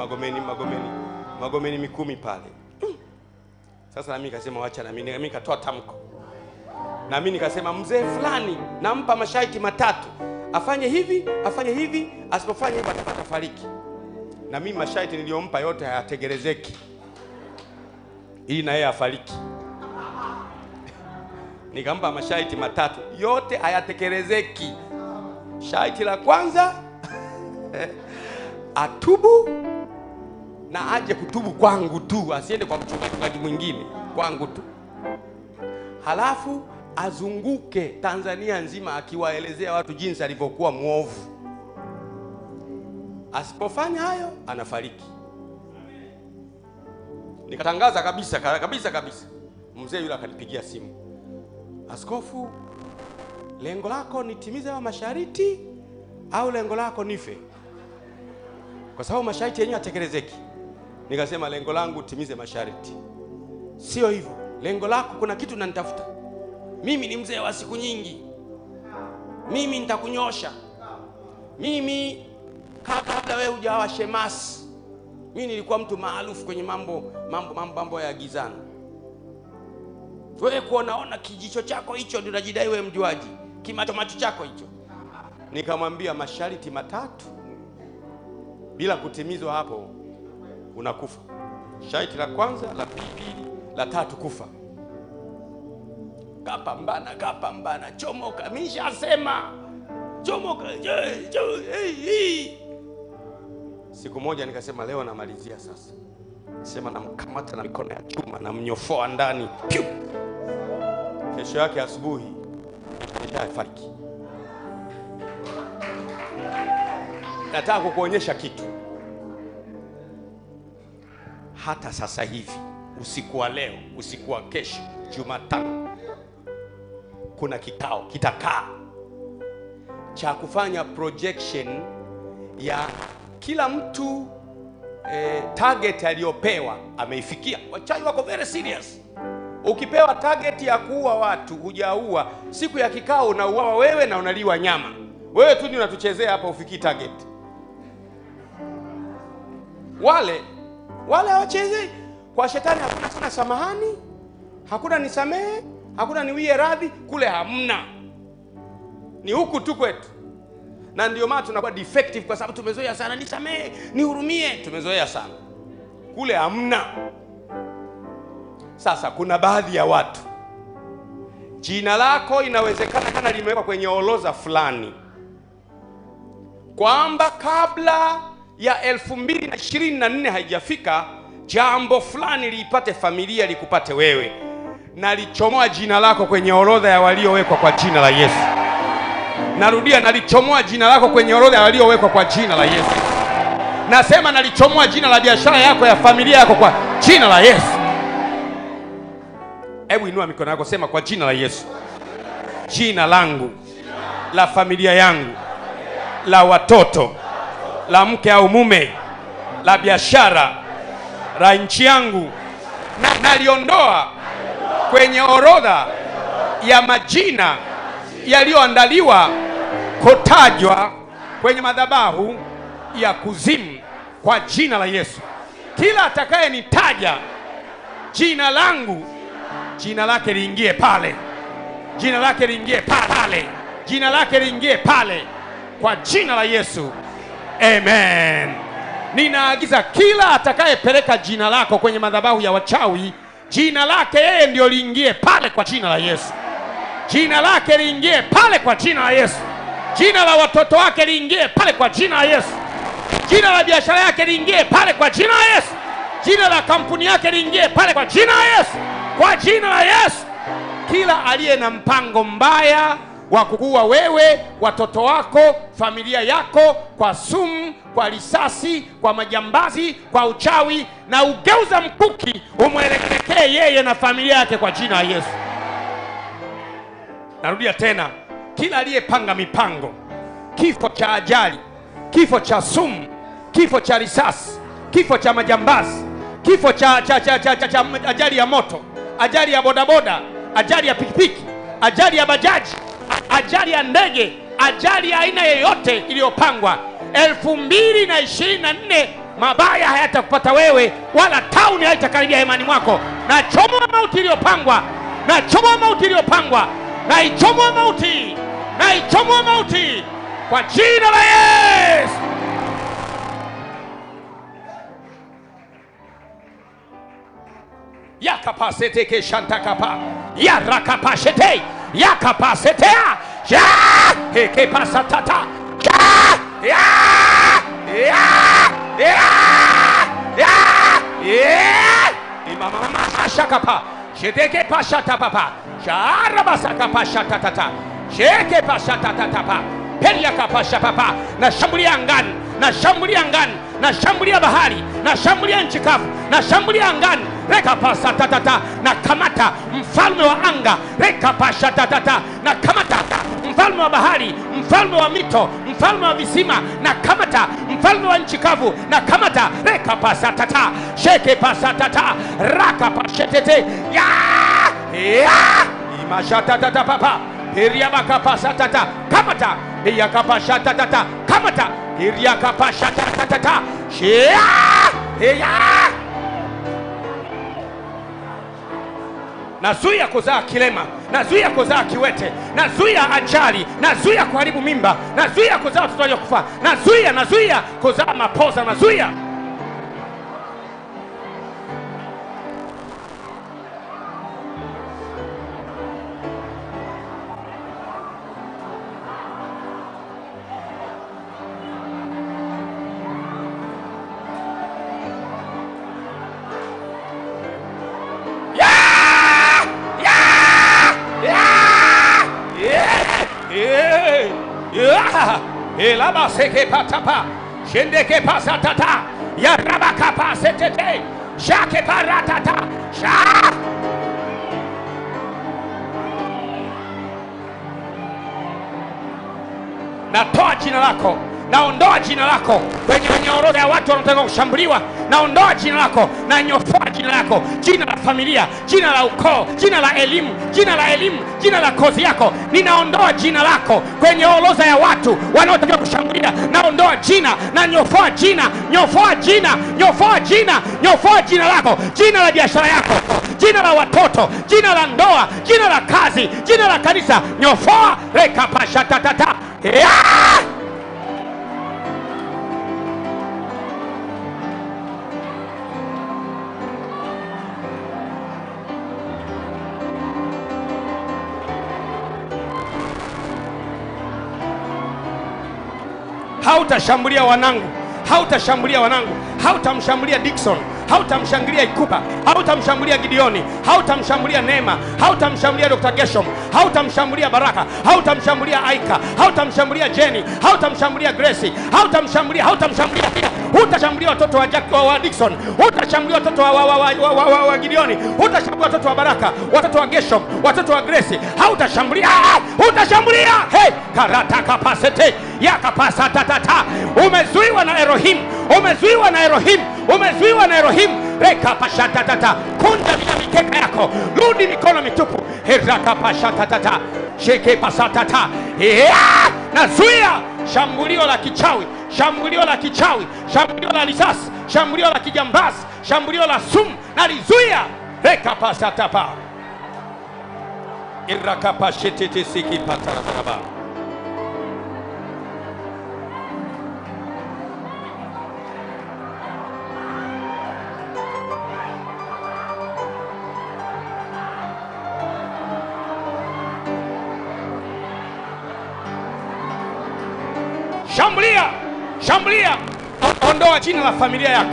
Magomeni Mikumi pale. Sasa na mimi nikasema wacha na mimi nikatoa tamko. Na mimi nikasema mzee fulani nampa masharti matatu. Afanye hivi, afanye hivi, asipofanya hivi atafariki. Na mimi masharti niliyompa yote hayatekelezeki, ili na yeye afariki. Nikampa masharti matatu, yote hayatekelezeki. Sharti la kwanza atubu na aje kutubu kwangu tu, asiende kwa mchungaji mwingine, kwangu tu. Halafu Azunguke Tanzania nzima akiwaelezea watu jinsi alivyokuwa muovu. Asipofanya hayo anafariki. Nikatangaza kabisa kabisa kabisa. Mzee yule akanipigia simu. Askofu, lengo lako nitimize hayo masharti au lengo lako nife? Kwa sababu masharti yenyewe hatekelezeki. Nikasema lengo langu timize masharti. Sio hivyo. Lengo lako kuna kitu nanitafuta. Mimi ni mzee wa siku nyingi. Mimi nitakunyosha. Mimi kabla wewe hujawa shemasi, mimi nilikuwa mtu maarufu kwenye mambo ya gizana. Wewe kuonaona kijicho chako hicho ndio unajidai wewe mjuaji. Kimacho macho chako hicho. Nikamwambia masharti matatu bila kutimizwa hapo unakufa. Sharti la kwanza, la pili, la tatu kufa. Kapambana, kapambana, chomoka, mimi nishasema. Chomoka. Siku moja nikasema leo namalizia sasa. Sema namkamata na mikono ya chuma na mnyofoa ndani. Piu. Kesho yake asubuhi nishafariki. Nataka kukuonyesha kitu. Hata sasa hivi, usiku wa leo, usiku wa kesho, Jumatano, kuna kikao kitakaa cha kufanya projection ya kila mtu, target aliyopewa ameifikia. Wachawi wako very serious. Ukipewa target ya kuua watu hujaua, siku ya kikao unauawa wewe na unaliwa nyama. Wewe tu ndio unatuchezea hapa, ufikii target. Wale hawachezei. Kwa shetani hakuna sana samahani, hakuna nisamehe, hakuna niwie radhi, kule hamna. Ni huku tu kwetu. Na ndio maana tunakuwa defective, kwa sababu tumezoea sana nisamehe, nihurumie, tumezoea sana. Kule hamna. Sasa kuna baadhi ya watu jina lako inawezekana kana limewekwa kwenye orodha fulani, kwamba kabla ya 2024 haijafika jambo fulani liipate familia, likupate wewe. Nalichomoa jina lako kwenye orodha ya waliowekwa kwa jina la Yesu. Narudia, nalichomoa jina lako kwenye orodha ya waliowekwa kwa jina la Yesu. Nasema nalichomoa jina la biashara yako, ya familia yako kwa jina la Yesu. Hebu inua mikono yako, sema kwa jina la Yesu. Jina langu, la familia yangu, la watoto, la mke au mume, la biashara, la nchi yangu, na naliondoa kwenye orodha ya majina yaliyoandaliwa kutajwa kwenye madhabahu ya kuzimu kwa jina la Yesu. Kila atakayenitaja jina langu, jina lake liingie pale. Jina lake liingie pale. Jina lake liingie pale kwa jina la Yesu. Amen. Ninaagiza kila atakayepeleka jina lako kwenye madhabahu ya wachawi, jina lake yeye ndio liingie pale kwa jina la Yesu. Jina lake liingie pale kwa jina la Yesu. Jina la watoto wake liingie pale kwa jina la Yesu. Jina la biashara yake liingie pale kwa jina la Yesu. Jina la kampuni yake liingie pale kwa jina la Yesu. Kwa jina la Yesu. Kila aliye na mpango mbaya wa kukuua wewe, watoto wako, familia yako, kwa sumu, kwa risasi, kwa majambazi, kwa uchawi, na ugeuza mkuki umwelekee yeye na familia yake kwa jina la Yesu. Narudia tena, kila aliyepanga mipango, kifo cha ajali, kifo cha sumu, kifo cha risasi, kifo cha majambazi, kifo cha ajali ya moto, ajali ya bodaboda, ajali ya pikipiki, ajali ya bajaji, ajali ya ndege, ajali ya aina yoyote iliyopangwa 2024, mabaya hayatakupata wewe, wala tauni haitakaribia hemani mwako. Na chomoa mauti iliyopangwa, na chomoa mauti iliyopangwa, na ichomoa mauti, na ichomoa mauti kwa jina la Yesu. Yakapasete ke shantakapa, yarakapashete, yakapasetea, ya heke pasatata, ya ya ya ya ya imama mama shakapa, shedeke pashatapapa, Sharabasaka pasha tatata. Sheke pasha tatatapa. Peria kapasha papa. Nashambulia angani, nashambulia angani, nashambulia bahari, nashambulia nchi kavu, nashambulia angani. Reka pasa tatata, na kamata mfalme wa anga. Reka pasha tatata, na kamata mfalme wa bahari, mfalme wa mito, mfalme wa visima, na kamata mfalme wa nchi kavu, na kamata. Reka pasa tata, sheke pasa tata, raka pashetete ya ya imasha tata papa. Iriabakapasa tata, kamata. Iyakapasha tata, kamata. Iriakapasha tata, shia ya. Nazuia kuzaa kilema, nazuia kuzaa kiwete, nazuia ajali, nazuia kuharibu mimba, nazuia kuzaa watoto waliokufa, nazuia kuzaa mapoza, nazuia. Elabaseke patapa, shendeke pasatata, yarabaka pasetete, shake paratata, sha. Natoa jina lako, naondoa jina lako kwenye orodha ya watu wanaotaka kushambuliwa. Naondoa jina lako, na nyofoa jina lako, jina la familia, jina la ukoo, jina la elimu, jina la elimu, jina la kozi yako. Ninaondoa jina lako kwenye orodha ya watu wanaotaka kushambulia. Naondoa jina, na nyofoa jina, nyofoa jina, nyofoa jina, nyofoa jina lako, jina la biashara yako, jina la watoto, jina la ndoa, jina la kazi, jina la kanisa. Nyofoa rekapasha tatata. Yeah! Hautashambulia wanangu, hautashambulia wanangu, hautamshambulia Dickson, hautamshambulia Ikupa, hautamshambulia Gideoni, hautamshambulia Neema, hautamshambulia Dr. Geshom, hautamshambulia Baraka, hautamshambulia Aika, hautamshambulia Jenny, hautamshambulia Grace, hautamshambulia, hautamshambulia. Hutashambulia watoto wa Jack wa Dickson, hutashambulia watoto wa Gideoni, hutashambulia watoto wa Baraka, watoto wa Geshom, watoto wa Grace, hautashambulia, hutashambulia. Hey, karata kapasete yakapasa tatata. Umezuiwa na Elohim, umezuiwa na Elohim, umezuiwa na Elohim. Reka pasha tatata, kunja bila mikeka yako, rudi mikono mitupu. Heraka pasha tatata, sheke pasatata. Yeah! Nazuia shambulio la kichawi, shambulio la kichawi, shambulio la risasi, shambulio la kijambazi, shambulio la sumu, nalizuia. Reka pasatapa. Iraka pashetete siki pataraba. Shambulia, shambulia. Ondoa jina la familia yako,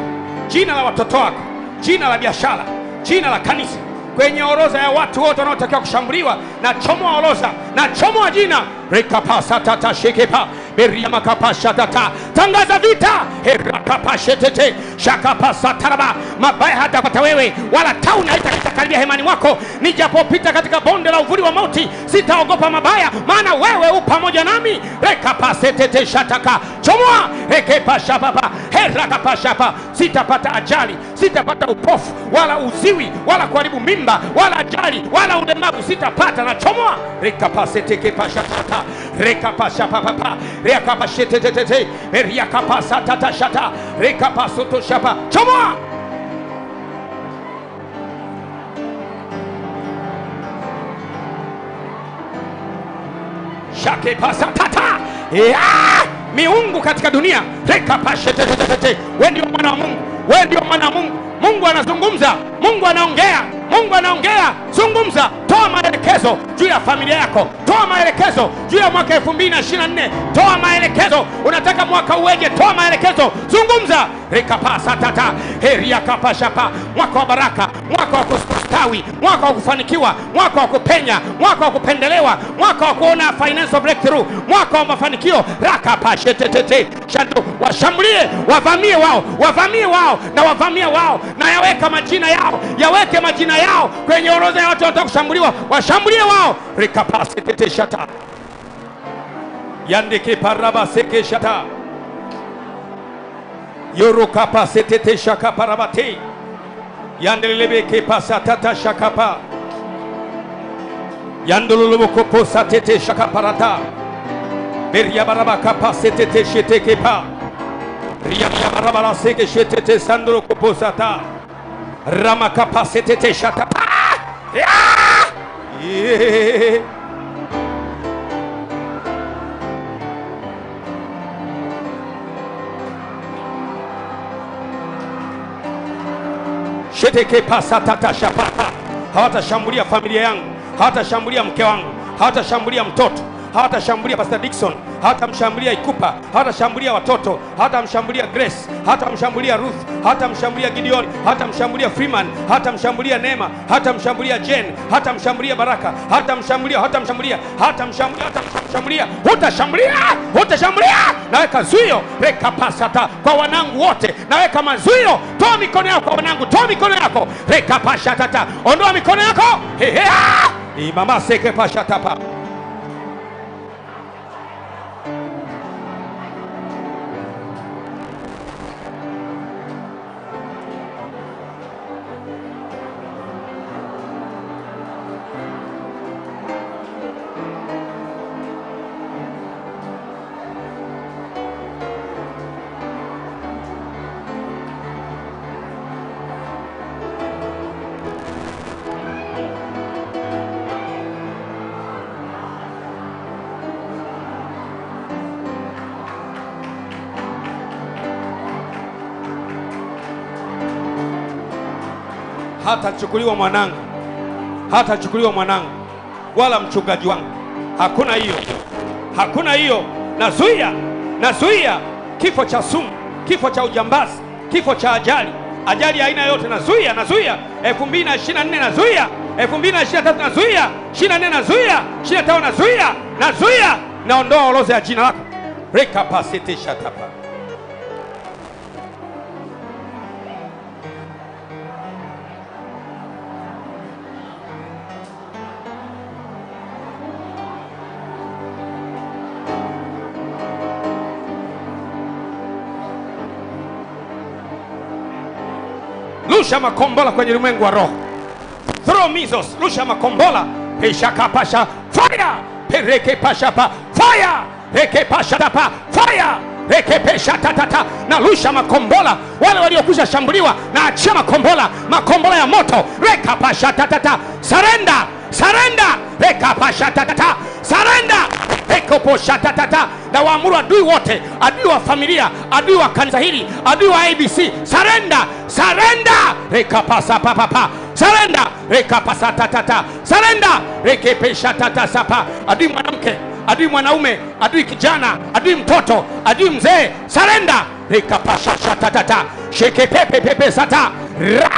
jina la watoto wako, jina la biashara, jina la kanisa kwenye orodha ya watu wote wanaotakiwa kushambuliwa. Na chomoa orodha, na chomoa jina. Rekapasa tata shekepa beriamakapasha tata. Tangaza vita. Herakapashetete shakapasa taraba. Mabaya hatapata wewe, wala tauni haitakaribia hemani mwako. Nijapopita katika bonde la uvuli wa mauti, sitaogopa mabaya, maana wewe u pamoja nami. Rekapasetete shataka. Chomoa. Rekepasha papa. Herakapasha. Sitapata ajali, sitapata upofu, wala uziwi, wala kuharibu mimba, wala ajali, wala ulemavu sitapata. Na chomoa. Rekapaseteke pasha tata. Rekapasha papa. Rekapashetete. Rekapasa tata shata. Rekapasoto shapa. Chomoa. Shake pasa tata. Yeah! Miungu katika dunia. Rekapashetete. Wewe ndio mwana wa Mungu. Wewe ndio mwana wa Mungu. Mungu anazungumza, Mungu anaongea, Mungu anaongea. Zungumza. Toa maelekezo juu ya familia yako. Toa maelekezo juu ya mwaka 2024. Toa maelekezo. Unataka mwaka uweje? Toa maelekezo. Zungumza. Rekapasa tata heria kapashapa. Mwaka wa baraka, mwaka wa kustawi, mwaka wa kufanikiwa, mwaka wa kupenya, mwaka wa kupendelewa, mwaka wa kuona financial breakthrough, mwaka wa mafanikio. Rakapashetetete shandu. Washambulie, wavamie wao, wavamie wao na wavamie wao, na yaweka majina yao, yaweke majina yao kwenye orodha ya watu wanataka kushambuliwa, washambulie wao. Rekapasetete shata yandike parabaseke shata yorokapa setete shaka parabate yandelebeke pasatata shakapa yandululubuko satete shaka parata beriabarabaka pasetete shetekepa riabarabara seke shetete sandro posata ramakapa setete shata. Yeah. Sheteke pasatata shapata. Hawatashambulia familia yangu, hawatashambulia mke wangu, hawatashambulia mtoto, hawatashambulia Pastor Dickson, hawatamshambulia Ikupa, hawatashambulia watoto, hawatamshambulia Grace, hawatamshambulia Ruth, hawatamshambulia Gideon, hawatamshambulia Freeman, hawatamshambulia Neema, hawatamshambulia Jane, hawatamshambulia Baraka, hawatamshambulia, hawatamshambulia, hawatamshambulia, hawatamshambulia. Hutashambulia, hutashambulia. Naweka zuio rekapasata kwa wanangu wote, naweka mazuio. Toa mikono yako kwa wanangu, toa mikono yako. Rekapashatata, ondoa mikono yako. Hehe, imama seke pashatapa. Hatachukuliwa mwanangu, hatachukuliwa mwanangu wala mchungaji wangu. Hakuna hiyo, hakuna hiyo. Nazuia, nazuia kifo cha sumu, kifo cha ujambazi, kifo cha ajali, ajali ya aina yote. Nazuia, nazuia 2024, nazuia 2023, nazuia 24, nazuia 25, nazuia, nazuia. Naondoa orodha ya jina lako. Rekapasitisha tapa. Rusha makombola kwenye ulimwengu wa roho. Throw missiles, rusha makombola. Peshaka pasha fire. Pereke pasha pa fire. Reke pasha tapa fire. Reke pesha tatata. Na rusha makombola. Wale waliokwisha shambuliwa na achia makombola, makombola ya moto. Reka pasha tatata. Surrender, surrender. Reka pasha tatata. Surrender. Ekoposha tatata. Na waamuru adui wote, adui wa familia, adui wa kanisa hili, adui wa ABC, surrender, surrender. Rekapasa papa, surrender. Rekapasa tatata, surrender. Rekepesha tata sapa. Adui mwanamke, adui mwanaume, adui kijana, adui mtoto, adui mzee, surrender. Rekapasha tatata, sheke pepe pepe sata. Ra.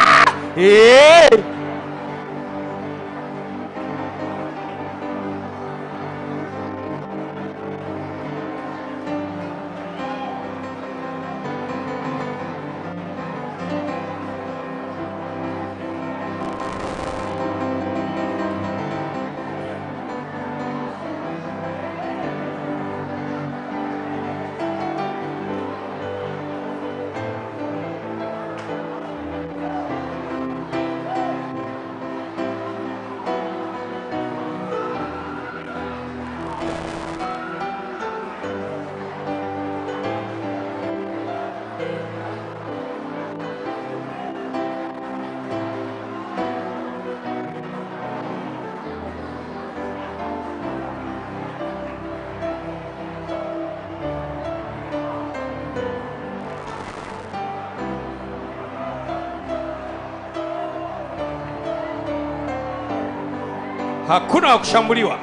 Hakuna wa kushambuliwa.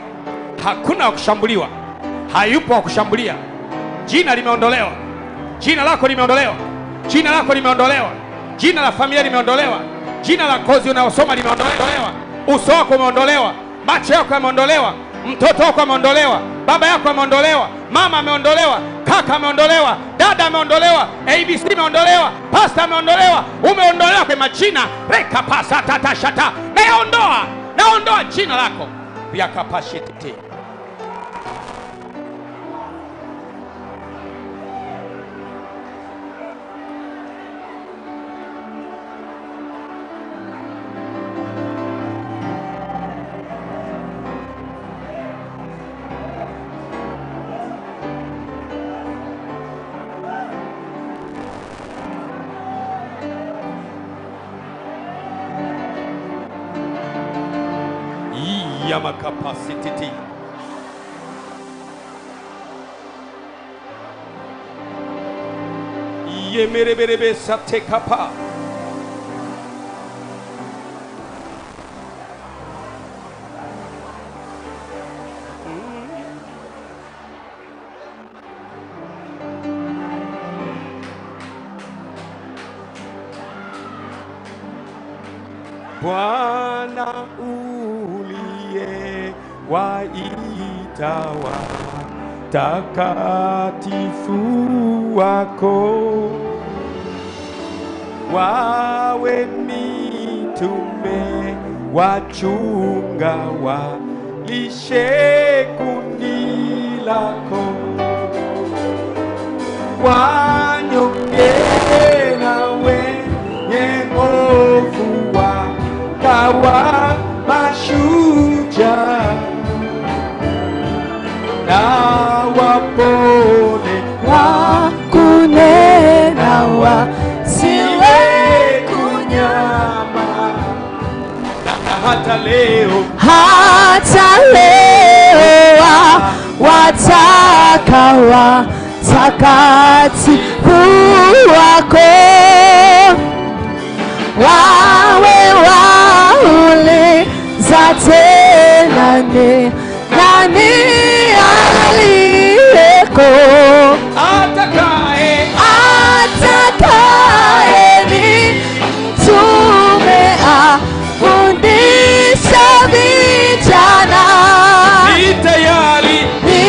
Hakuna wa kushambuliwa. Hayupo wa kushambulia. Jina limeondolewa. Jina lako limeondolewa. Jina lako limeondolewa. Jina la familia limeondolewa. Jina la kozi unayosoma limeondolewa. Uso wako umeondolewa. Macho yako yameondolewa. Mtoto wako ameondolewa. Baba yako ameondolewa. Mama ameondolewa. Kaka ameondolewa. Dada ameondolewa. ABC ameondolewa. Pastor ameondolewa. Umeondolewa kwa majina. Reka pasa tata shata. Naondoa. Naondoa jina lako. Yakapashete. Yamakapasititi. Yemereberebe satekapa. Bwana uliye waita watakatifu wako wawe mitume wachunga walishe kundi lako wanyonge na wenye nguvu wakawa mashujaa na wapone wakunena wasiwe kunyama na hata leo, hata leo wataka watakatifu wako wawe wauliza tena ni nani aliyeko atakaye atakaye ni mtume afundisha vijana. Ni tayari, ni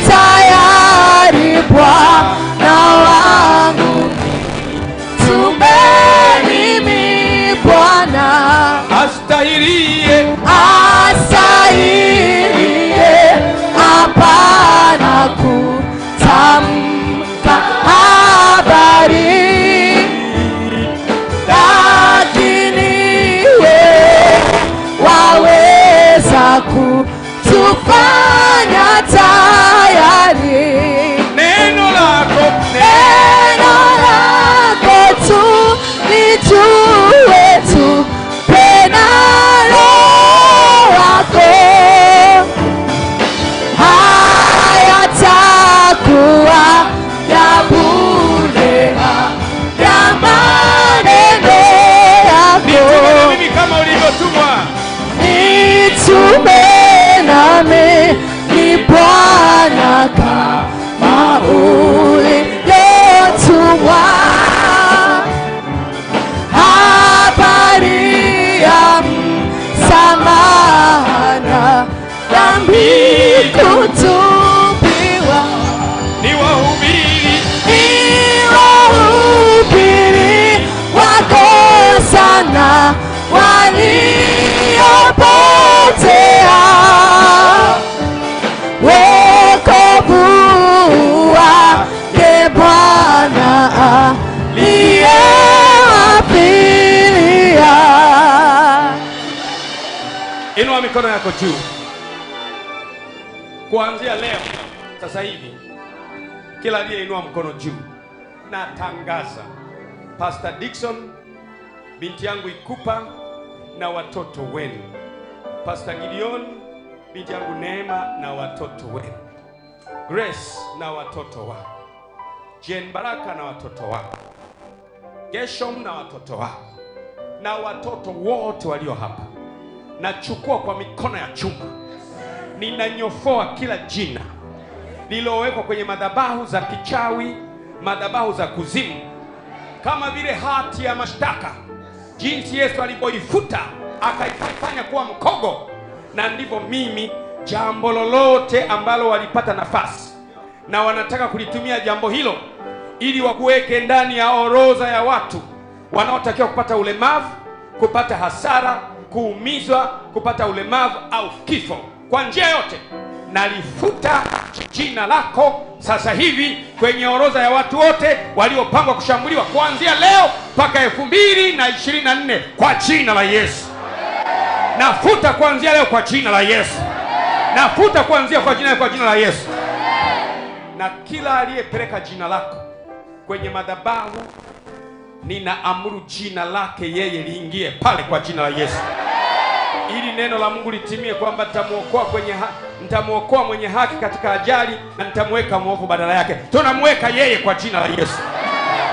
tayari Bwana wangu, tume mimi Bwana. Astahirie, astahirie, hapana kutamka habari, lakini wewe waweza kutufanya tayari. Neno lako, neno lako tu lijue tu penalo wako hayatakuwa ya bure ya maneno yako. Nitume na mimi kama ulivyotumwa, nitume nami ni Bwana kama ulivyotumwa. Habari ya msamaha na dhambi kutubiwa, niwahubiri, niwahubiri wako sana waliopotea, wokovu wake Bwana aliyewafilia. Inua mikono yako juu. Kuanzia leo sasa hivi, kila aliyeinua mkono juu, natangaza Pastor Dickson, binti yangu Ikupa na watoto wenu, Pastor Gideon, binti yangu Neema na watoto wenu, Grace na watoto wako, Jane Baraka na watoto wako, Geshom na watoto wako, na watoto wote walio hapa, Nachukua kwa mikono ya chuma, ninanyofoa kila jina lililowekwa kwenye madhabahu za kichawi, madhabahu za kuzimu, kama vile hati ya mashtaka, jinsi Yesu alipoifuta akaifanya kuwa mkogo, na ndivyo mimi jambo lolote ambalo walipata nafasi na wanataka kulitumia jambo hilo ili wakuweke ndani ya orodha ya watu wanaotakiwa kupata ulemavu, kupata hasara, kuumizwa, kupata ulemavu au kifo kwa njia yote, nalifuta jina lako sasa hivi kwenye orodha ya watu wote waliopangwa kushambuliwa kuanzia leo mpaka 2024 kwa jina la Yesu. Nafuta kuanzia leo kwa jina la Yesu. Nafuta kuanzia kwa jina la Yesu. Na kila aliyepeleka jina lako kwenye madhabahu, ninaamuru jina lake yeye liingie pale kwa jina la Yesu, ili neno la Mungu litimie kwamba nitamuokoa mwenye haki katika ajali na nitamweka mwovu badala yake. Tunamweka yeye kwa jina la Yesu.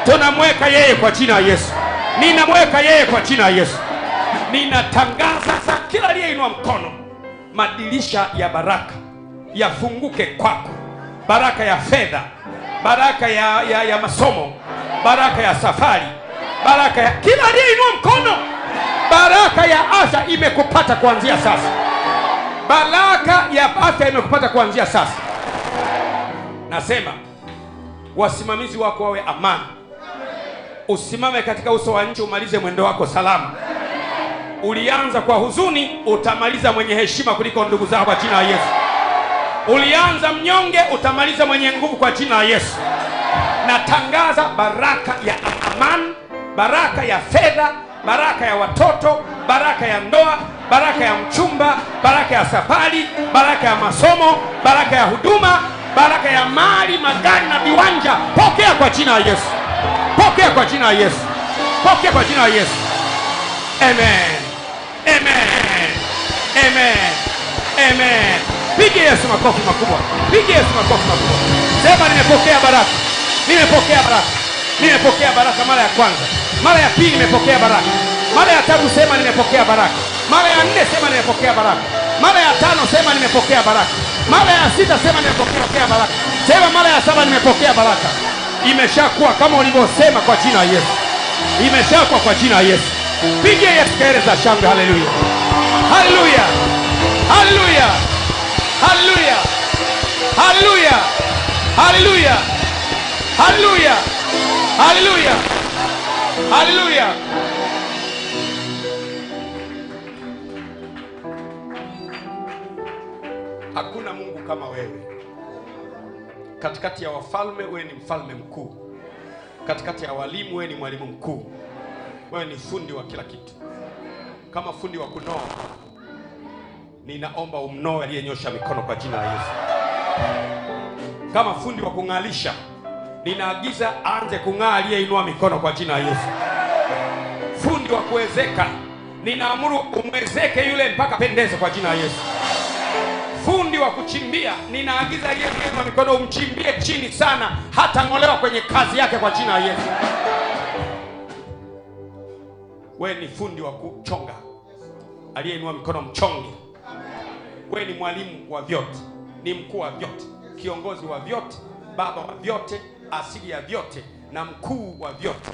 Tunamweka yeye kwa jina la Yesu. Ninamweka yeye kwa jina la Yesu. Ninatangaza sasa, kila aliyeinua mkono, madirisha ya baraka yafunguke kwako. Baraka ya fedha, baraka ya masomo, baraka ya safari, baraka ya kila aliyeinua mkono, baraka ya afya imekupata kuanzia sasa. Baraka ya afya imekupata kuanzia sasa. Nasema wasimamizi wako wawe amani. Usimame katika uso wa nchi, umalize mwendo wako salama. Ulianza kwa huzuni, utamaliza mwenye heshima kuliko ndugu zako kwa jina la Yesu. Ulianza mnyonge, utamaliza mwenye nguvu kwa jina la Yesu. Natangaza baraka ya amani, baraka ya fedha, baraka ya watoto, baraka ya ndoa, baraka ya mchumba, baraka ya safari, baraka ya masomo, baraka ya huduma, baraka ya mali, magari na viwanja. Pokea kwa jina la Yesu. Pokea kwa jina la Yesu. Pokea kwa jina la Yesu. Amen. Amen. Amen. Amen. Piga Yesu makofi makubwa. Piga Yesu makofi makubwa. Sema nimepokea baraka. Nimepokea baraka. Nimepokea baraka mara ya kwanza. Mara ya pili nimepokea baraka. Mara ya tatu sema nimepokea baraka. Mara ya nne sema nimepokea baraka. Mara ya tano sema nimepokea baraka. Mara ya sita sema nimepokea baraka. Sema mara ya saba nimepokea baraka. Imeshakuwa kama ulivyosema kwa jina la Yesu. Imeshakuwa kwa jina la Yesu. Piga Yesu kelele za shangwe. Haleluya. Haleluya. Haleluya. Haleluya. Haleluya. Haleluya. Haleluya. Haleluya. Haleluya. Hakuna Mungu kama wewe. Katikati ya wafalme wewe ni mfalme mkuu. Katikati ya walimu wewe ni mwalimu mkuu. Wewe ni fundi wa kila kitu. Kama fundi wa kunoa, ninaomba umnoe aliyenyosha mikono kwa jina la Yesu. Kama fundi wa kung'alisha, ninaagiza aanze kung'aa aliyeinua mikono kwa jina la Yesu. Fundi wa kuwezeka, ninaamuru umwezeke yule mpaka pendeze kwa jina la Yesu. Fundi wa kuchimbia, ninaagiza aliyeinua mikono umchimbie chini sana, hata ng'olewa kwenye kazi yake kwa jina la Yesu. Wewe ni fundi wa kuchonga, aliyeinua mikono mchonge. Wewe ni mwalimu wa vyote, ni mkuu wa vyote, kiongozi wa vyote, baba wa vyote, asili ya vyote na mkuu wa vyote.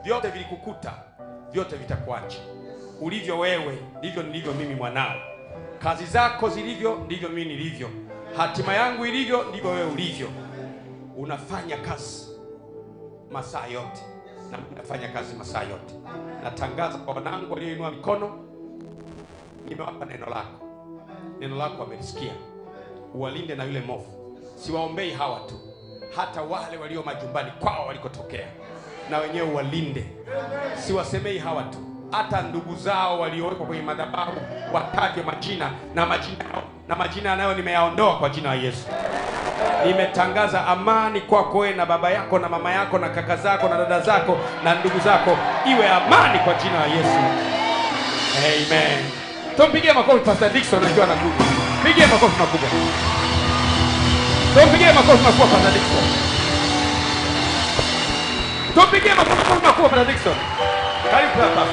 Vyote vilikukuta, vyote vitakuacha. Ulivyo wewe ndivyo nilivyo mimi mwanao. Kazi zako zilivyo ndivyo mimi nilivyo. Hatima yangu ilivyo ndivyo wewe ulivyo. Unafanya kazi masaa yote na mimi nafanya kazi masaa yote. Natangaza kwa wanangu walioinua mikono, nimewapa neno lako. Neno lako wamelisikia. Uwalinde na yule mwovu. Siwaombei hawa tu, hata wale walio majumbani kwao walikotokea, na wenyewe uwalinde. Siwasemei hawa tu, hata ndugu zao waliowekwa kwenye madhabahu watajwe majina, na majina na majina nayo nimeyaondoa kwa jina la Yesu. Nimetangaza amani kwako wewe na baba yako na mama yako na kaka zako na dada zako na ndugu zako, iwe amani kwa jina la Yesu. Amen. Tumpigie makofi Pastor Dickson akiwa anakuja. Pigie makofi makubwa. Tumpigie makofi makubwa Pastor Dickson. Tumpigie makofi makubwa Pastor Dickson. Karibu hapa.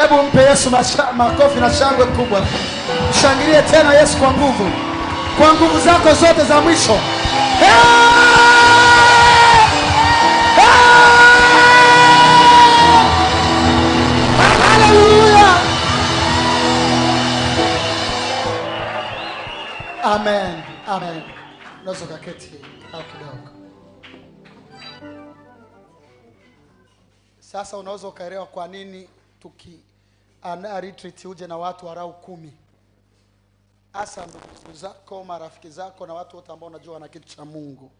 Hebu mpe Yesu makofi na shangwe kubwa. Shangilie tena Yesu kwa nguvu. Kwa nguvu zako zote za mwisho. Hey! Hey! Hallelujah. Amen. Amen. Unaweza kuketi au kidogo. Sasa unaweza ukaelewa kwa nini tukiandaa retreat uje na watu warau 10. Hasa ndugu zako, marafiki zako na watu wote ambao unajua wana kitu cha Mungu.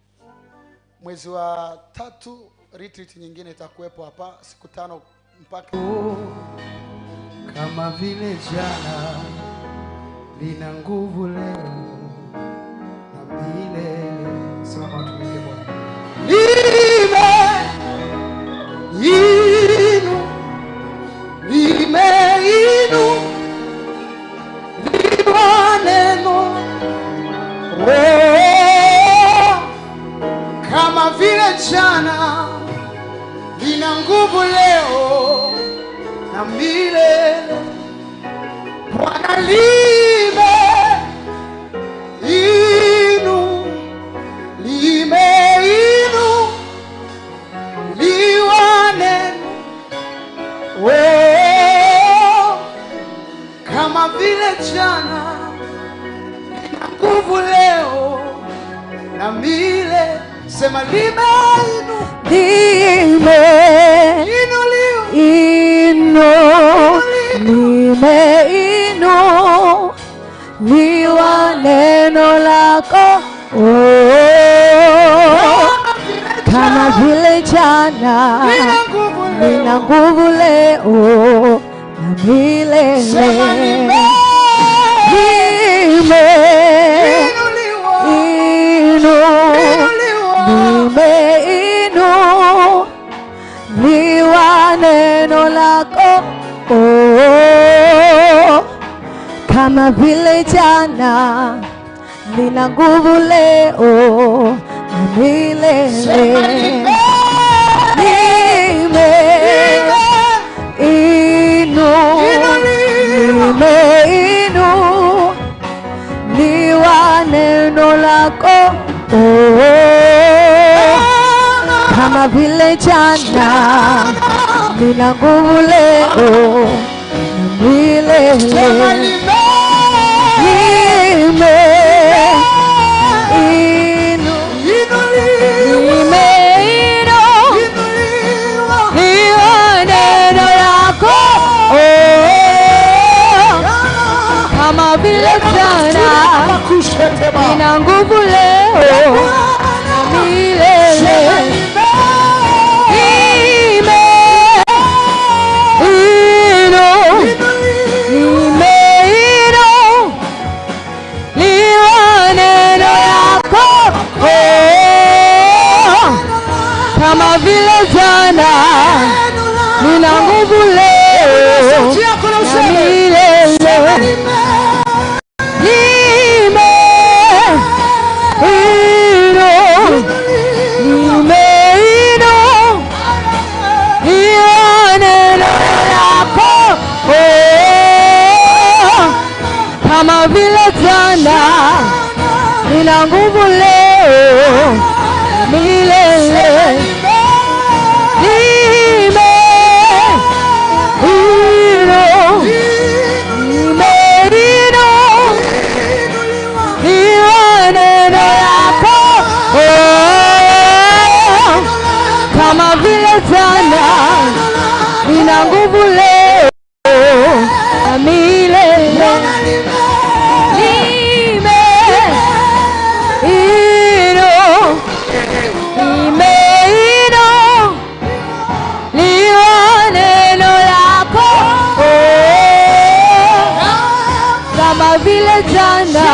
Mwezi wa 3 retreat nyingine itakuwepo hapa siku 5 mpaka. Kama vile jana lina nguvu leo na milele. Simama tumwige Bwana. Limeinu liwa neno, oh, kama vile jana lina nguvu leo na milele. Bwana limeinu liwa neno, oh, kama vile jana lina nguvu leo na milele. Sema limeinu, limeinu liwa neno lako, oh, kama vile jana lina nguvu leo na milele. Limeinu liwa neno lako, oh, kama vile jana lina nguvu leo na milele. Limeinu liwa neno lako, oh, kama vile jana lina nguvu leo na milele. Limeinu liwa neno lako, oh, kama vile jana lina nguvu leo na milele. Limeinu liwa neno lako, oh, kama vile jana lina nguvu leo na milele. Limeinu liwa neno lako, oh, kama vile jana lina nguvu leo na milele. Limeinu liwa neno lako, oh, kama vile jana lina nguvu leo na milele. Limeinu liwa neno lako, oh, kama vile jana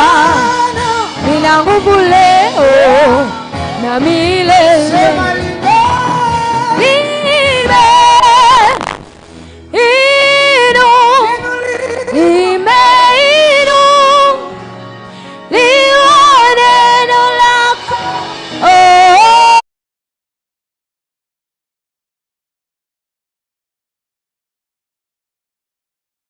lina nguvu leo na milele.